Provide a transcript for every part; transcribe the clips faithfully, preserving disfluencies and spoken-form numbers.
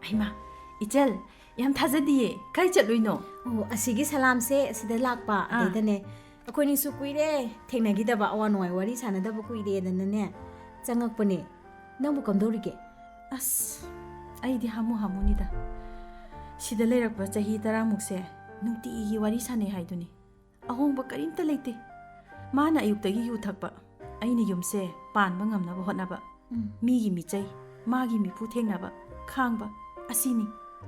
ꯍꯩꯃꯥ, ꯏꯆꯜ, ꯌꯥꯝ ꯊꯥꯖꯗꯤꯌꯦ꯫ ꯀꯥꯏ ꯆꯠꯂꯨꯏꯅꯣ? ꯑꯣ, ꯑꯁꯤꯒꯤ ꯁꯂꯥꯝꯁꯦ ꯑꯁꯤꯗ ꯂꯥꯛꯄ꯫ ꯑꯥ꯫ ꯑꯗꯩꯗꯅꯦ, ꯑꯩꯈꯣꯏꯅꯤꯁꯨ ꯀꯨꯏꯔꯦ ꯊꯦꯡꯅꯈꯤꯗꯕ, ꯑꯋꯥ ꯅꯨꯡꯉꯥꯏ ꯋꯥꯔꯤ ꯁꯥꯟꯅꯗꯕ ꯀꯨꯏꯔꯦꯗꯅꯅꯦ ꯆꯪꯉꯛꯄꯅꯦ꯫ ꯅꯪꯕꯨ ꯀꯝꯗꯧꯔꯤꯒꯦ? ꯑꯁ, ꯑꯩꯗꯤ ꯍꯥꯃꯨ ꯍꯥꯃꯨꯅꯤꯗ꯫ ꯁꯤꯗ ꯂꯩꯔꯛꯄ ꯆꯍꯤ ꯇꯔꯥꯃꯨꯛꯁꯦ ꯅꯨꯡꯇꯤꯒꯤ ꯋꯥꯔꯤ ꯁꯥꯟꯅꯩ ꯍꯥꯏꯗꯨꯅꯤ꯫ ꯑꯍꯣꯡꯕ ꯀꯔꯤꯝꯇ ꯂꯩꯇꯦ꯫ ꯃꯥꯅ ꯑꯌꯨꯛꯇꯒꯤ ꯌꯨ ꯊꯛꯄ, ꯑꯩꯅ ꯌꯨꯝꯁꯦ ꯄꯥꯟꯕ ꯉꯝꯅꯕ ꯍꯣꯠꯅꯕ, ꯎꯝ꯫ ꯃꯤꯒꯤ ꯃꯤꯆꯩ, ꯃꯥꯒꯤ ꯃꯤꯐꯨ ꯊꯦꯡꯅꯕ, ꯈꯥꯡꯕ, ꯑꯁꯤꯅꯤ꯫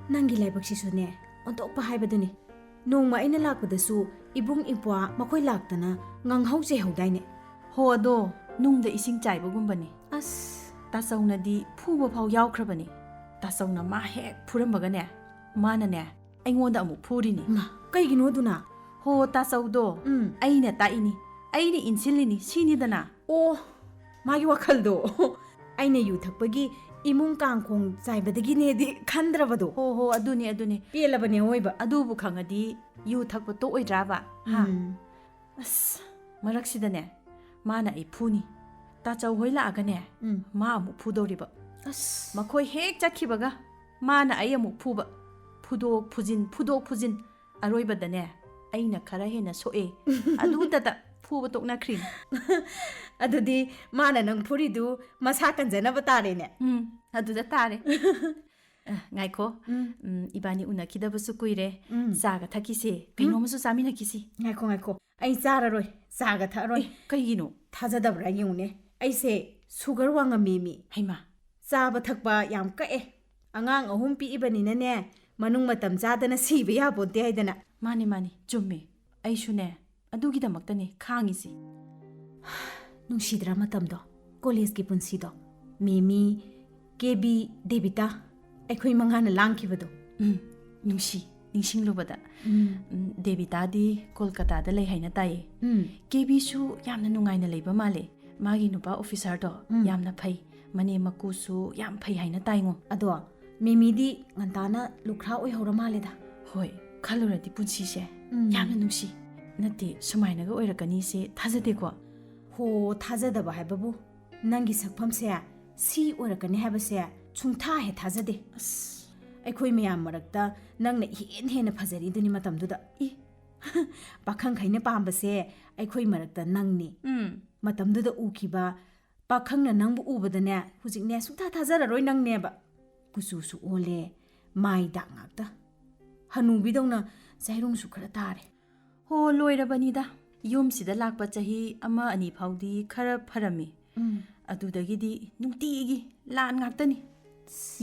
ꯅꯪꯒꯤ ꯂꯥꯏꯕꯛꯁꯤꯁꯨꯅꯦ, ꯑꯣꯟꯊꯣꯛꯄ ꯍꯥꯏꯕꯗꯨꯅꯤ꯫ ꯅꯣꯡꯃ ꯑꯩꯅ ꯂꯥꯛꯄꯗꯁꯨ ꯏꯕꯨꯡ ꯏꯄ꯭ꯋꯥ ꯃꯈꯣꯏ ꯂꯥꯛꯇꯅ ꯉꯥꯡꯍꯧ ꯆꯩꯍꯧꯗꯥꯏꯅꯦ? ꯍꯣ, ꯑꯗꯣ ꯅꯨꯡꯗ ꯏꯁꯤꯡ ꯆꯥꯏꯕꯒꯨꯝꯕꯅꯤ꯫ ꯑꯁ꯫ ꯇꯥꯆꯧꯅꯗꯤ ꯐꯨꯕ ꯐꯥꯎ ꯌꯥꯎꯈ꯭ꯔꯕꯅꯤ꯫ ꯇꯥꯆꯧꯅ ꯃꯥ ꯍꯦꯛ ꯐꯨꯔꯝꯕꯒꯅꯦ, ꯃꯥꯅꯅꯦ ꯑꯩꯉꯣꯟꯗ ꯑꯃꯨꯛ ꯐꯨꯔꯤꯅꯤ꯫ ꯃꯥ, ꯀꯩꯒꯤꯅꯣ ꯑꯗꯨꯅ? ꯍꯣ, ꯇꯥꯆꯧꯗꯣ ꯎꯝ꯫ ꯑꯩꯅ ꯇꯥꯛꯏꯅꯤ, ꯑꯩꯅ ꯏꯟꯁꯤꯜꯂꯤꯅꯤ, ꯁꯤꯅꯤꯗꯅ꯫ ꯑꯣ, ꯃꯥꯒꯤ ꯋꯥꯈꯜꯗꯣ ꯑꯩꯅ ꯌꯨ ꯊꯛꯄꯒꯤ ꯏꯃꯨꯡ ꯀꯥꯡꯈꯣꯡ ꯆꯥꯏꯕꯗꯒꯤꯅꯦꯗꯤ ꯈꯟꯗ꯭ꯔꯕꯗꯣ꯫ ꯍꯣ ꯍꯣ, ꯑꯗꯨꯅꯤ ꯑꯗꯨꯅꯤ꯫ ꯄꯦꯜꯂꯕꯅꯦ ꯑꯋꯣꯏꯕ꯫ ꯑꯗꯨꯕꯨ ꯈꯪꯉꯗꯤ ꯌꯨ ꯊꯛꯄ ꯇꯣꯛꯑꯣꯏꯗ꯭ꯔꯥꯕ? ꯍꯥ? ꯎꯝ꯫ ꯑꯁ, ꯃꯔꯛꯁꯤꯗꯅꯦ ꯃꯥꯅ ꯑꯩ ꯐꯨꯅꯤ꯫ ꯇꯥꯆꯧ ꯍꯣꯏ ꯂꯥꯛꯑꯒꯅꯦ ꯎꯝ꯫ ꯃꯥ ꯑꯃꯨꯛ ꯐꯨꯗꯧꯔꯤꯕ꯫ ꯑꯁ꯫ ꯃꯈꯣꯏ ꯍꯦꯛ ꯆꯠꯈꯤꯕꯒ ꯃꯥꯅ ꯑꯩ ꯑꯃꯨꯛ ꯐꯨꯕ꯫ ꯐꯨꯗꯣꯛ ꯐꯨꯖꯤꯟ, ꯐꯨꯗꯣꯛ ꯐꯨꯖꯤꯟ꯫ ꯑꯔꯣꯏꯕꯗꯅꯦ ꯑꯩꯅ ꯈꯔ ꯍꯦꯟꯅ ꯁꯣꯛꯑꯦ꯫ ꯑꯗꯨꯗꯇ ꯐꯨꯕ ꯇꯣꯛꯅꯈ꯭ꯔꯤꯅꯤ꯫ ꯑꯗꯨꯗꯤ ꯃꯥꯅ ꯅꯪ ꯐꯨꯔꯤꯗꯨ ꯃꯁꯥ ꯀꯟꯖꯅꯕ ꯇꯥꯔꯦꯅꯦ꯫ ꯎꯝ, ꯑꯗꯨꯗ ꯇꯥꯔꯦ꯫ ꯑ, ꯉꯥꯏꯈꯣ꯫ ꯎꯝ꯫ ꯎꯝ, ꯏꯕꯥꯅꯤ ꯎꯅꯈꯤꯗꯕꯁꯨ ꯀꯨꯏꯔꯦ꯫ ꯎꯝ꯫ ꯆꯥꯒ ꯊꯛꯈꯤꯁꯦ, ꯀꯩꯅꯣꯝꯃꯁꯨ ꯆꯥꯃꯤꯟꯅꯈꯤꯁꯤ꯫ ꯉꯥꯏꯈꯣ, ꯉꯥꯏꯈꯣ꯫ ꯑꯩ ꯆꯥꯔꯔꯣꯏ, ꯆꯥꯒ ꯊꯛꯑꯔꯣꯏ꯫ ꯑꯦ, ꯀꯩꯒꯤꯅꯣ? ꯊꯥꯖꯗꯕ꯭ꯔꯥ ꯌꯦꯡꯉꯨꯅꯦ꯫ ꯑꯩꯁꯦ ꯁꯨꯒꯔ ꯋꯥꯡꯉꯝꯃꯦꯃꯤ꯫ ꯍꯩꯃꯥ꯫ ꯆꯥꯕ ꯊꯛꯄ ꯌꯥꯝ ꯀꯛꯑꯦ꯫ ꯑꯉꯥꯡ ꯑꯍꯨꯝ ꯄꯤꯛꯏꯕꯅꯤꯅꯅꯦ, ꯃꯅꯨꯡ ꯃꯇꯝ ꯆꯥꯗꯅ ꯁꯤꯕ ꯌꯥꯄꯣꯟꯇꯦ ꯍꯥꯏꯗꯅ꯫ ꯃꯥꯅꯤ, ꯃꯥꯅꯤ, ꯆꯨꯝꯃꯤ꯫ ꯑꯩꯁꯨꯅꯦ, ꯑꯗꯨꯒꯤꯗꯃꯛꯇꯅꯤ ꯈꯥꯡꯉꯤꯁꯤ꯫ ꯅꯨꯡꯁꯤꯗ꯭ꯔꯥ ꯃꯇꯝꯗꯣ? ꯀꯣꯂꯦꯖꯀꯤ ꯄꯨꯟꯁꯤꯗꯣ? ꯃꯦꯃꯤ, ꯀꯦꯕꯤ, ꯗꯦꯕꯤꯇꯥ, ꯑꯩꯈꯣꯏ ꯃꯉꯥꯅ ꯂꯥꯡꯈꯤꯕꯗꯣ꯫ ꯎꯝ, ꯅꯨꯡꯁꯤ, ꯅꯤꯡꯁꯤꯡꯂꯨꯕꯗ꯫ ꯎꯝ꯫ ꯎꯝ, ꯗꯦꯕꯤꯇꯥꯗꯤ ꯀꯣꯜꯀꯇꯥꯗ ꯂꯩ ꯍꯥꯏꯅ ꯇꯥꯏꯌꯦ꯫ ꯎꯝ꯫ ꯀꯦꯕꯤꯁꯨ ꯌꯥꯝꯅ ꯅꯨꯡꯉꯥꯏꯅ ꯂꯩꯕ ꯃꯥꯜꯂꯦ꯫ ꯃꯥꯒꯤ ꯅꯨꯄꯥ ꯑꯣꯐꯤꯁꯥꯔꯗꯣ ꯎꯝ꯫ ꯌꯥꯝꯅ ꯐꯩ꯫ ꯃꯅꯦꯝ ꯃꯀꯨꯁꯨ ꯌꯥꯝ ꯐꯩ ꯍꯥꯏꯅ ꯇꯥꯏꯉꯣ꯫ ꯑꯗꯣ ꯃꯦꯃꯤꯗꯤ ꯉꯟꯇꯥꯅ ꯂꯨꯈ꯭ꯔꯥ ꯑꯣꯏꯍꯧꯔ ꯃꯥꯜꯂꯦꯗ꯫ ꯍꯣꯏ, ꯈꯜꯂꯨꯔꯗꯤ ꯄꯨꯟꯁꯤꯁꯦ ꯎꯝ꯫ ꯌꯥꯝꯅ ꯅꯨꯡꯁꯤ꯫ ꯅꯠꯇꯦ, ꯁꯨꯃꯥꯏꯅꯒ ꯑꯣꯏꯔꯛꯀꯅꯤꯁꯦ ꯊꯥꯖꯗꯦꯀꯣ꯫ ꯍꯣ, ꯊꯥꯖꯗꯕ ꯍꯥꯏꯕꯕꯨ, ꯅꯪꯒꯤ ꯁꯛꯐꯝꯁꯦ ꯁꯤ ꯑꯣꯏꯔꯛꯀꯅꯤ ꯍꯥꯏꯕꯁꯦ ꯁꯨꯡꯊꯥ ꯍꯦꯛ ꯊꯥꯖꯗꯦ꯫ ꯑꯁ, ꯑꯩꯈꯣꯏ ꯃꯌꯥꯝ ꯃꯔꯛꯇ ꯅꯪꯅ ꯏꯍꯦꯟ ꯍꯦꯟꯅ ꯐꯖꯔꯤꯗꯨꯅꯤ ꯃꯇꯝꯗꯨꯗ꯫ ꯏ, ꯄꯥꯈꯪꯈꯩꯅ ꯄꯥꯝꯕꯁꯦ ꯑꯩꯈꯣꯏ ꯃꯔꯛꯇ ꯅꯪꯅꯤ꯫ ꯎꯝ꯫ ꯃꯇꯝꯗꯨꯗ ꯎꯈꯤꯕ ꯄꯥꯈꯪꯅ ꯅꯪꯕꯨ ꯎꯕꯗꯅꯦ, ꯍꯧꯖꯤꯛꯅꯦ ꯁꯨꯡꯊꯥ ꯊꯥꯖꯔꯔꯣꯏ ꯅꯪꯅꯦꯕ꯫ ꯀꯨꯆꯨꯁꯨ ꯑꯣꯜꯂꯦ, ꯃꯥꯏ ꯗꯥꯛ ꯉꯥꯛꯇ꯫ ꯍꯅꯨꯕꯤꯗꯧꯅ ꯆꯩꯔꯨꯡꯁꯨ ꯈꯔ ꯇꯥꯔꯦ꯫ ꯍꯣ, ꯂꯣꯏꯔꯕꯅꯤꯗ꯫ ꯌꯨꯝꯁꯤꯗ ꯂꯥꯛꯄ ꯆꯍꯤ ꯑꯃ ꯑꯅꯤ ꯐꯥꯎꯗꯤ ꯈꯔ ꯐꯔꯝꯃꯤ꯫ ꯎꯝ꯫ ꯑꯗꯨꯗꯒꯤꯗꯤ ꯅꯨꯡꯇꯤꯒꯤ ꯂꯥꯟ ꯉꯥꯛꯇꯅꯤ꯫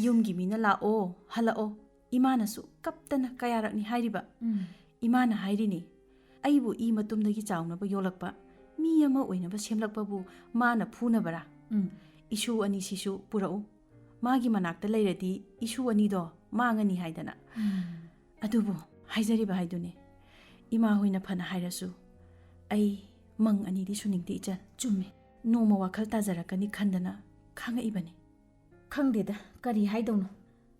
ꯌꯨꯝꯒꯤ ꯃꯤꯅ "ꯂꯥꯛꯑꯣ, ꯍꯜꯂꯛꯑꯣ", ꯏꯃꯥꯅꯁꯨ ꯀꯞꯇꯅ ꯀꯌꯥꯔꯛꯅꯤ ꯍꯥꯏꯔꯤꯕ꯫ ꯎꯝ꯫ ꯏꯃꯥꯅ ꯍꯥꯏꯔꯤꯅꯤ, "ꯑꯩꯕꯨ ꯏ ꯃꯇꯨꯝꯗꯒꯤ ꯆꯥꯎꯅꯕ ꯌꯣꯛꯂꯛꯄ ꯃꯤ ꯑꯃ ꯑꯣꯏꯅꯕ ꯁꯦꯝꯂꯛꯄꯕꯨ ꯃꯥꯅ ꯐꯨꯅꯕꯔꯥ? ꯎꯝ꯫ ꯏꯁꯨ ꯑꯅꯤꯁꯤꯁꯨ ꯄꯨꯔꯛꯎ꯫ ꯃꯥꯒꯤ ꯃꯅꯥꯛꯇ ꯂꯩꯔꯗꯤ ꯏꯁꯨ ꯑꯅꯤꯗꯣ ꯃꯥꯡꯉꯅꯤ" ꯍꯥꯏꯗꯅ꯫ ꯎꯝ꯫ ꯑꯗꯨꯕꯨ ꯍꯥꯏꯖꯔꯤꯕ ꯍꯥꯏꯗꯨꯅꯤ꯫ ꯏꯃꯥ ꯍꯣꯏꯅ ꯐꯅ ꯍꯥꯏꯔꯁꯨ, ꯑꯩ ꯃꯪ ꯑꯅꯤꯗꯤ ꯁꯨꯅꯤꯡꯗꯦ, ꯏꯆꯟ꯫ ꯆꯨꯝꯃꯦ꯫ ꯅꯣꯡꯃ ꯋꯥꯈꯜ ꯇꯥꯖꯔꯛꯀꯅꯤ ꯈꯟꯗꯅ ꯈꯥꯡꯉꯛꯏꯕꯅꯤ꯫ ꯈꯪꯗꯦꯗ, ꯀꯔꯤ ꯍꯥꯏꯗꯧꯅꯣ꯫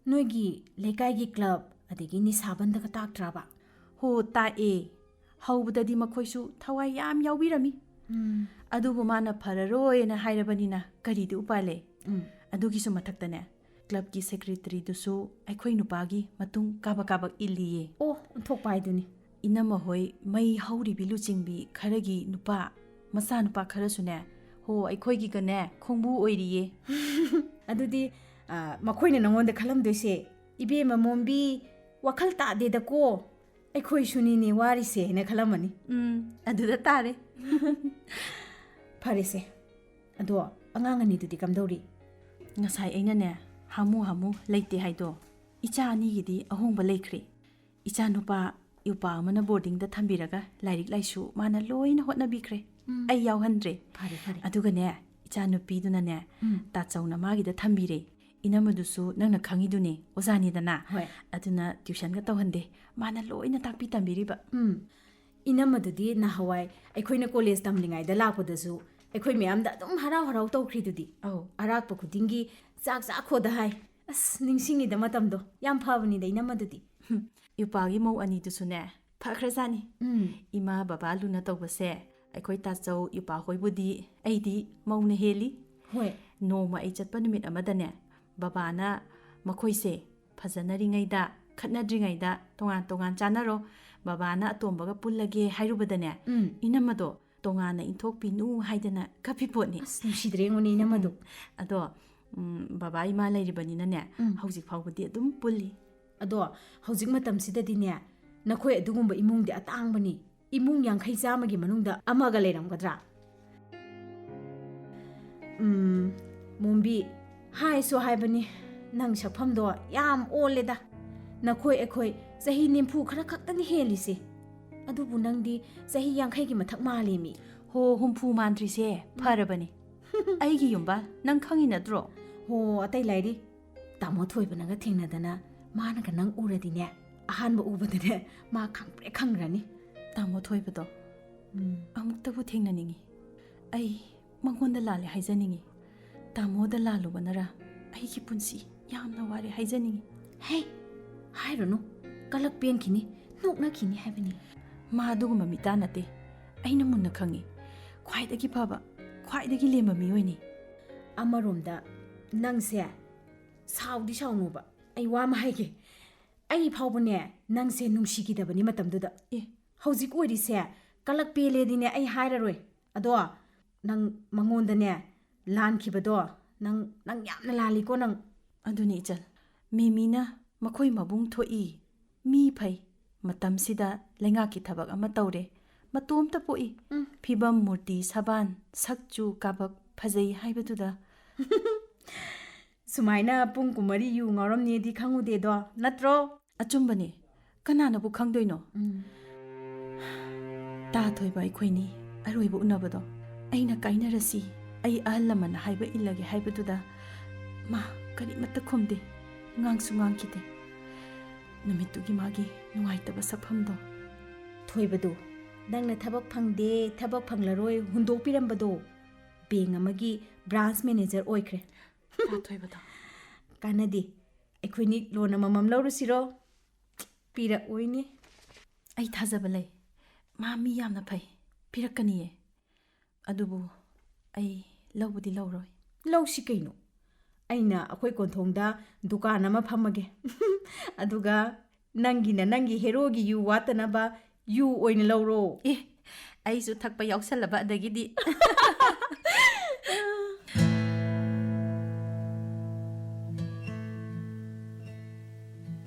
ꯅꯣꯏꯒꯤ ꯂꯩꯀꯥꯏꯒꯤ ꯀ꯭ꯂꯕ ꯑꯗꯒꯤ ꯅꯤꯁꯥꯕꯟꯗꯒ ꯇꯥꯛꯇ꯭ꯔꯕ? ꯍꯣ, ꯇꯥꯛꯑꯦ꯫ ꯍꯧꯕꯗꯗꯤ ꯃꯈꯣꯏꯁꯨ ꯊꯋꯥꯏ ꯌꯥꯝ ꯌꯥꯎꯕꯤꯔꯝꯃꯤ꯫ ꯎꯝ꯫ ꯑꯗꯨꯕꯨ ꯃꯥꯅ ꯐꯔꯔꯣꯏꯅ ꯍꯥꯏꯔꯕꯅꯤꯅ ꯀꯔꯤꯗꯤ ꯎꯄꯥꯏ ꯂꯩ? ꯎꯝ꯫ ꯑꯗꯨꯒꯤꯁꯨ ꯃꯊꯛꯇꯅꯦ, ꯀ꯭ꯂꯕꯀꯤ ꯁꯦꯀ꯭ꯔꯦꯇꯔꯤꯗꯨꯁꯨ ꯑꯩꯈꯣꯏ ꯅꯨꯄꯥꯒꯤ ꯃꯇꯨꯡ ꯀꯥꯕꯛ ꯀꯥꯕꯛ ꯏꯜꯂꯤꯌꯦ꯫ ꯑꯣ, ꯑꯣꯟꯊꯣꯛꯄ ꯍꯥꯏꯗꯨꯅꯤ꯫ ꯏꯅꯝꯃ ꯍꯣꯏ ꯃꯩ ꯍꯧꯔꯤꯕꯤ ꯂꯨꯆꯤꯡꯕꯤ ꯈꯔꯒꯤ ꯅꯨꯄꯥ, ꯃꯆꯥꯅꯨꯄꯥ ꯈꯔꯁꯨꯅꯦ, ꯍꯣ, ꯑꯩꯈꯣꯏꯒꯤꯒꯅꯦ ꯈꯣꯡꯕꯨ ꯑꯣꯏꯔꯤꯌꯦ꯫ ꯑꯗꯨꯗꯤ, ꯑ, ꯃꯈꯣꯏꯅ ꯅꯉꯣꯟꯗ ꯈꯜꯂꯝꯗꯣꯏꯁꯦ, "ꯏꯕꯦꯝꯃ ꯃꯣꯝꯕꯤ, ꯋꯥꯈꯜ ꯇꯥꯗꯦꯗꯀꯣ, ꯑꯩꯈꯣꯏꯁꯨꯅꯤꯅꯦ ꯋꯥꯔꯤꯁꯦ" ꯍꯥꯏꯅ ꯈꯜꯂꯝꯃꯅꯤ꯫ ꯎꯝ, ꯑꯗꯨꯗ ꯇꯥꯔꯦ꯫ ꯐꯔꯦꯁꯦ, ꯑꯗꯣ ꯑꯉꯥꯡ ꯑꯅꯤꯗꯨꯗꯤ ꯀꯝꯗꯧꯔꯤ? ꯉꯁꯥꯏ ꯑꯩꯅꯅꯦ, ꯍꯥꯃꯨ ꯍꯥꯃꯨ ꯂꯩꯇꯦ ꯍꯥꯏꯗꯣ, ꯏꯆꯥ ꯑꯅꯤꯒꯤꯗꯤ ꯑꯍꯣꯡꯕ ꯂꯩꯈ꯭ꯔꯦ꯫ ꯏꯆꯥꯅꯨꯄꯥ ꯌꯨꯄꯥ ꯑꯃꯅ ꯕꯣꯔꯗꯤꯡꯗ ꯊꯝꯕꯤꯔꯒ ꯂꯥꯏꯔꯤꯛ ꯂꯥꯏꯁꯨ ꯃꯥꯅ ꯂꯣꯏꯅ ꯍꯣꯠꯅꯕꯤꯈ꯭ꯔꯦ꯫ ꯎꯝ꯫ ꯑꯩ ꯌꯥꯎꯍꯟꯗ꯭ꯔꯦ꯫ ꯐꯔꯦ, ꯐꯔꯦ꯫ ꯑꯗꯨꯒꯅꯦ, ꯏꯆꯥꯅꯨꯄꯤꯗꯨꯅꯅꯦ, ꯎꯝ꯫ ꯇꯥꯆꯧꯅ ꯃꯥꯒꯤꯗ ꯊꯝꯕꯤꯔꯦ꯫ ꯏꯅꯝꯃꯗꯨꯁꯨ ꯅꯪꯅ ꯈꯪꯉꯤꯗꯨꯅꯤ, ꯑꯣꯖꯥꯅꯤꯗꯅ꯫ ꯍꯣꯏ꯫ ꯑꯗꯨꯅ ꯇ꯭ꯌꯨꯁꯟꯒ ꯇꯧꯍꯟꯗꯦ꯫ ꯃꯥꯅ ꯂꯣꯏꯅ ꯇꯥꯛꯄꯤ ꯇꯝꯕꯤꯔꯤꯕ꯫ ꯎꯝ꯫ ꯏꯅꯝꯃꯗꯨꯗꯤ ꯅꯍꯥꯟꯋꯥꯏ ꯑꯩꯈꯣꯏꯅ ꯀꯣꯂꯦꯖ ꯇꯝꯂꯤꯉꯩꯗ ꯂꯥꯛꯄꯗꯁꯨ ꯑꯩꯈꯣꯏ ꯃꯌꯥꯝꯗ ꯑꯗꯨꯝ ꯍꯔꯥꯎ ꯍꯔꯥꯎ ꯇꯧꯈ꯭ꯔꯤꯗꯨꯗꯤ꯫ ꯑꯧ꯫ ꯑꯔꯥꯛꯄ ꯈꯨꯗꯤꯡꯒꯤ "ꯆꯥꯛ ꯆꯥꯈꯣꯗ" ꯍꯥꯏ꯫ ꯑꯁ, ꯅꯤꯡꯁꯤꯡꯉꯤꯗ ꯃꯇꯝꯗꯣ꯫ ꯌꯥꯝ ꯐꯕꯅꯤꯗ ꯏꯅꯝꯃꯗꯨꯗꯤ꯫ ꯍꯨꯝ, ꯌꯨꯄꯥꯒꯤ ꯃꯧ ꯑꯅꯤꯗꯨꯁꯨꯅꯦ, ꯐꯈ꯭ꯔꯖꯥꯠꯅꯤ꯫ ꯎꯝ꯫ ꯏꯃꯥ ꯕꯕꯥ ꯂꯨꯅ ꯇꯧꯕꯁꯦ ꯑꯩꯈꯣꯏ ꯇꯥꯆꯧ ꯌꯨꯄꯥ ꯍꯣꯏꯕꯨꯗꯤ ꯑꯩꯗꯤ ꯃꯧꯅ ꯍꯦꯜꯂꯤ꯫ ꯍꯣꯏ꯫ ꯅꯣꯡꯃ ꯑꯩ ꯆꯠꯄ ꯅꯨꯃꯤꯠ ꯑꯃꯗꯅꯦ, ꯕꯕꯥꯅ ꯃꯈꯣꯏꯁꯦ ꯐꯖꯅꯔꯤꯉꯩꯗ, ꯈꯠꯅꯗ꯭ꯔꯤꯉꯩꯗ ꯇꯣꯉꯥꯟ ꯇꯣꯉꯥꯟ ꯆꯥꯅꯔꯣ꯫ ꯕꯕꯥꯅ ꯑꯇꯣꯝꯕꯒ ꯄꯨꯜꯂꯒꯦ ꯍꯥꯏꯔꯨꯕꯗꯅꯦ, ꯎꯝ꯫ ꯏꯅꯝꯃꯗꯣ ꯇꯣꯉꯥꯟꯅ ꯏꯟꯊꯣꯛꯄꯤꯅꯨ ꯍꯥꯏꯗꯅ ꯀꯞꯄꯤ ꯄꯣꯠꯅꯤ꯫ ꯑꯁ, ꯅꯨꯡꯁꯤꯗ꯭ꯔꯦ, ꯑꯩꯉꯣꯟꯗ ꯏꯅꯝꯃꯗꯣ꯫ ꯑꯗꯣ, ꯎꯝ, ꯕꯕꯥ ꯏꯃꯥ ꯂꯩꯔꯤꯕꯅꯤꯅꯅꯦ, ꯎꯝ꯫ ꯍꯧꯖꯤꯛ ꯐꯥꯎꯕꯗꯤ ꯑꯗꯨꯝ ꯄꯨꯜꯂꯤ꯫ ꯑꯗꯣ ꯍꯧꯖꯤꯛ ꯃꯇꯝꯁꯤꯗꯗꯤꯅꯦ, ꯅꯈꯣꯏ ꯑꯗꯨꯒꯨꯝꯕ ꯏꯃꯨꯡꯗꯤ ꯑꯇꯥꯡꯕꯅꯤ꯫ ꯏꯃꯨꯡ ꯌꯥꯡꯈꯩ ꯆꯥꯝꯃꯒꯤ ꯃꯅꯨꯡꯗ ꯑꯃꯒ ꯂꯩꯔꯝꯒꯗ꯭ꯔꯥ? ꯎꯝ, ꯃꯣꯝꯕꯤ, ꯍꯥꯏꯁꯨ ꯍꯥꯏꯕꯅꯤ, ꯅꯪ ꯁꯛꯐꯝꯗꯣ ꯌꯥꯝ ꯑꯣꯜꯂꯦꯗ꯫ ꯅꯈꯣꯏ ꯑꯩꯈꯣꯏ ꯆꯍꯤ ꯅꯤꯐꯨ ꯈꯔ ꯈꯛꯇꯅꯤ ꯍꯦꯜꯂꯤꯁꯦ, ꯑꯗꯨꯕꯨ ꯅꯪꯗꯤ ꯆꯍꯤ ꯌꯥꯡꯈꯩꯒꯤ ꯃꯊꯛ ꯃꯥꯜꯂꯦꯃꯤ꯫ ꯍꯣ, ꯍꯨꯝꯐꯨ ꯃꯥꯟꯗ꯭ꯔꯤꯁꯦ ꯐꯔꯕꯅꯤ꯫ ꯑꯩꯒꯤ ꯌꯨꯝꯕꯥꯜ ꯅꯪ ꯈꯪꯉꯤ ꯅꯠꯇ꯭ꯔꯣ? ꯍꯣ, ꯑꯇꯩ ꯂꯥꯏꯔꯤ, ꯇꯥꯃꯣ ꯊꯣꯏꯕꯅꯒ ꯊꯦꯡꯅꯗꯅ ꯃꯥꯅꯒ ꯅꯪ ꯎꯔꯗꯤꯅꯦ, ꯑꯍꯥꯟꯕ ꯎꯕꯗꯅꯦ ꯃꯥ ꯈꯪꯄ꯭ꯔꯦꯛ ꯈꯪꯈ꯭ꯔꯅꯤ꯫ ꯇꯥꯃꯣ ꯊꯣꯏꯕꯗꯣ ꯎꯝ꯫ ꯑꯃꯨꯛꯇꯕꯨ ꯊꯦꯡꯅꯅꯤꯡꯉꯤ꯫ ꯑꯩ ꯃꯉꯣꯟꯗ ꯂꯥꯜꯂꯦ ꯍꯥꯏꯖꯅꯤꯡꯉꯤ꯫ ꯇꯥꯃꯣꯗ ꯂꯥꯜꯂꯨꯕꯅꯔ ꯑꯩꯒꯤ ꯄꯨꯟꯁꯤ ꯌꯥꯝꯅ ꯋꯥꯔꯦ ꯍꯥꯏꯖꯅꯤꯡꯉꯤ꯫ ꯍꯦ, ꯍꯥꯏꯔꯨꯅꯨ, ꯀꯂꯛ ꯄꯦꯟꯈꯤꯅꯤ, ꯅꯣꯛꯅꯈꯤꯅꯤ ꯍꯥꯏꯕꯅꯤ꯫ ꯃꯥ ꯑꯗꯨꯒꯨꯝꯕ ꯃꯤꯇꯥ ꯅꯠꯇꯦ꯫ ꯑꯩꯅ ꯃꯨꯟꯅ ꯈꯪꯉꯤ꯫ ꯈ꯭ꯋꯥꯏꯗꯒꯤ ꯐꯕ, ꯈ꯭ꯋꯥꯏꯗꯒꯤ ꯂꯦꯝꯕ ꯃꯤꯑꯣꯏꯅꯤ꯫ ꯑꯃꯔꯣꯝꯗ ꯅꯪꯁꯦ ꯁꯥꯎꯗꯤ ꯁꯥꯎꯅꯣꯕ, ꯑꯩ ꯋꯥ ꯑꯃ ꯍꯥꯏꯒꯦ꯫ ꯑꯩ ꯐꯥꯎꯕꯅꯦ ꯅꯪꯁꯦ ꯅꯨꯡꯁꯤꯈꯤꯗꯕꯅꯤ ꯃꯇꯝꯗꯨꯗ꯫ ꯑꯦ꯫ ꯍꯧꯖꯤꯛ ꯑꯣꯏꯔꯤꯁꯦ ꯀꯂꯛ ꯄꯦꯜꯂꯦꯗꯤꯅꯦ ꯑꯩ ꯍꯥꯏꯔꯔꯣꯏ꯫ ꯑꯗꯣ ꯅꯪ ꯃꯉꯣꯟꯗꯅꯦ ꯂꯥꯟꯈꯤꯕꯗꯣ ꯅꯪ, ꯅꯪ ꯌꯥꯝꯅ ꯂꯥꯜꯂꯤꯀꯣ ꯅꯪ꯫ ꯑꯗꯨꯅꯤ ꯏꯆꯜ, ꯃꯦꯃꯤꯅ ꯃꯈꯣꯏ ꯃꯕꯨꯡ ꯊꯣꯛꯏ, ꯃꯤ ꯐꯩ, ꯃꯇꯝꯁꯤꯗ ꯂꯩꯉꯥꯛꯀꯤ ꯊꯕꯛ ꯑꯃ ꯇꯧꯔꯦ, ꯃꯇꯣꯝꯇ ꯄꯣꯛꯏ, ꯎꯝ꯫ ꯐꯤꯕꯝ ꯃꯨꯔꯇꯤ ꯁꯕꯥꯟ, ꯁꯛ ꯆꯨ ꯀꯥꯕꯛ ꯐꯖꯩ ꯍꯥꯏꯕꯗꯨꯗ꯫ ꯁꯨꯃꯥꯏꯅ ꯄꯨꯡ ꯀꯨꯟꯃꯔꯤ ꯌꯨ ꯉꯥꯎꯔꯝꯅꯦꯗꯤ ꯈꯪꯉꯨꯗꯦꯗꯣ, ꯅꯠꯇ꯭ꯔꯣ? ꯑꯆꯨꯝꯕꯅꯤ, ꯀꯅꯥꯅꯕꯨ ꯈꯪꯗꯣꯏꯅꯣ? ꯎꯝ꯫ ꯇꯥ ꯊꯣꯏꯕ ꯑꯩꯈꯣꯏꯅꯤ ꯑꯔꯣꯏꯕ ꯎꯅꯕꯗꯣ, ꯑꯩꯅ "ꯀꯥꯏꯅꯔꯁꯤ, ꯑꯩ ꯑꯍꯜ ꯂꯃꯟꯅ ꯍꯥꯏꯕ ꯏꯜꯂꯒꯦ" ꯍꯥꯏꯕꯗꯨꯗ ꯃꯥ ꯀꯔꯤꯃꯠꯇ ꯈꯨꯝꯗꯦ, ꯉꯥꯡꯁꯨ ꯉꯥꯡꯈꯤꯗꯦ꯫ ꯅꯨꯃꯤꯠꯇꯨꯒꯤ ꯃꯥꯒꯤ ꯅꯨꯡꯉꯥꯏꯇꯕ ꯁꯛꯐꯝꯗꯣ꯫ ꯊꯣꯏꯕꯗꯨ, ꯅꯪꯅ ꯊꯕꯛ ꯐꯪꯗꯦ, ꯊꯕꯛ ꯐꯪꯂꯔꯣꯏ ꯍꯨꯟꯗꯣꯛꯄꯤꯔꯝꯕꯗꯣ, ꯕꯦꯡ ꯑꯃꯒꯤ ꯕ꯭ꯔꯥꯟꯁ ꯃꯦꯅꯦꯖꯔ ꯑꯣꯏꯈ꯭ꯔꯦ꯫ ꯇꯥ ꯊꯣꯏꯕꯗꯣ꯫ ꯀꯥꯟꯅꯗꯦ, ꯑꯩꯈꯣꯏꯅꯤ ꯂꯣꯟ ꯑꯃꯃꯝ ꯂꯧꯔꯨꯁꯤꯔꯣ? ꯄꯤꯔꯛꯑꯣꯏꯅꯦ꯫ ꯑꯩ ꯊꯥꯖꯕ ꯂꯩ, ꯃꯥ ꯃꯤ ꯌꯥꯝꯅ ꯐꯩ, ꯄꯤꯔꯛꯀꯅꯤꯌꯦ꯫ ꯑꯗꯨꯕꯨ ꯑꯩ ꯂꯧꯕꯗꯤ ꯂꯧꯔꯣꯏ꯫ ꯂꯧꯁꯤ ꯀꯩꯅꯣ? ꯑꯩꯅ ꯑꯩꯈꯣꯏ ꯀꯣꯟꯊꯣꯡꯗ ꯗꯨꯀꯥꯟ ꯑꯃ ꯐꯝꯃꯒꯦ꯫ ꯑꯗꯨꯒ ꯅꯪꯒꯤꯅ ꯅꯪꯒꯤ ꯍꯦꯔꯣꯒꯤ ꯌꯨ ꯋꯥꯠꯇꯅꯕ ꯌꯨ ꯑꯣꯏꯅ ꯂꯧꯔꯣ꯫ ꯑꯦ, ꯑꯩꯁꯨ ꯊꯛꯄ ꯌꯥꯎꯁꯜꯂꯕ ꯑꯗꯒꯤꯗꯤ꯫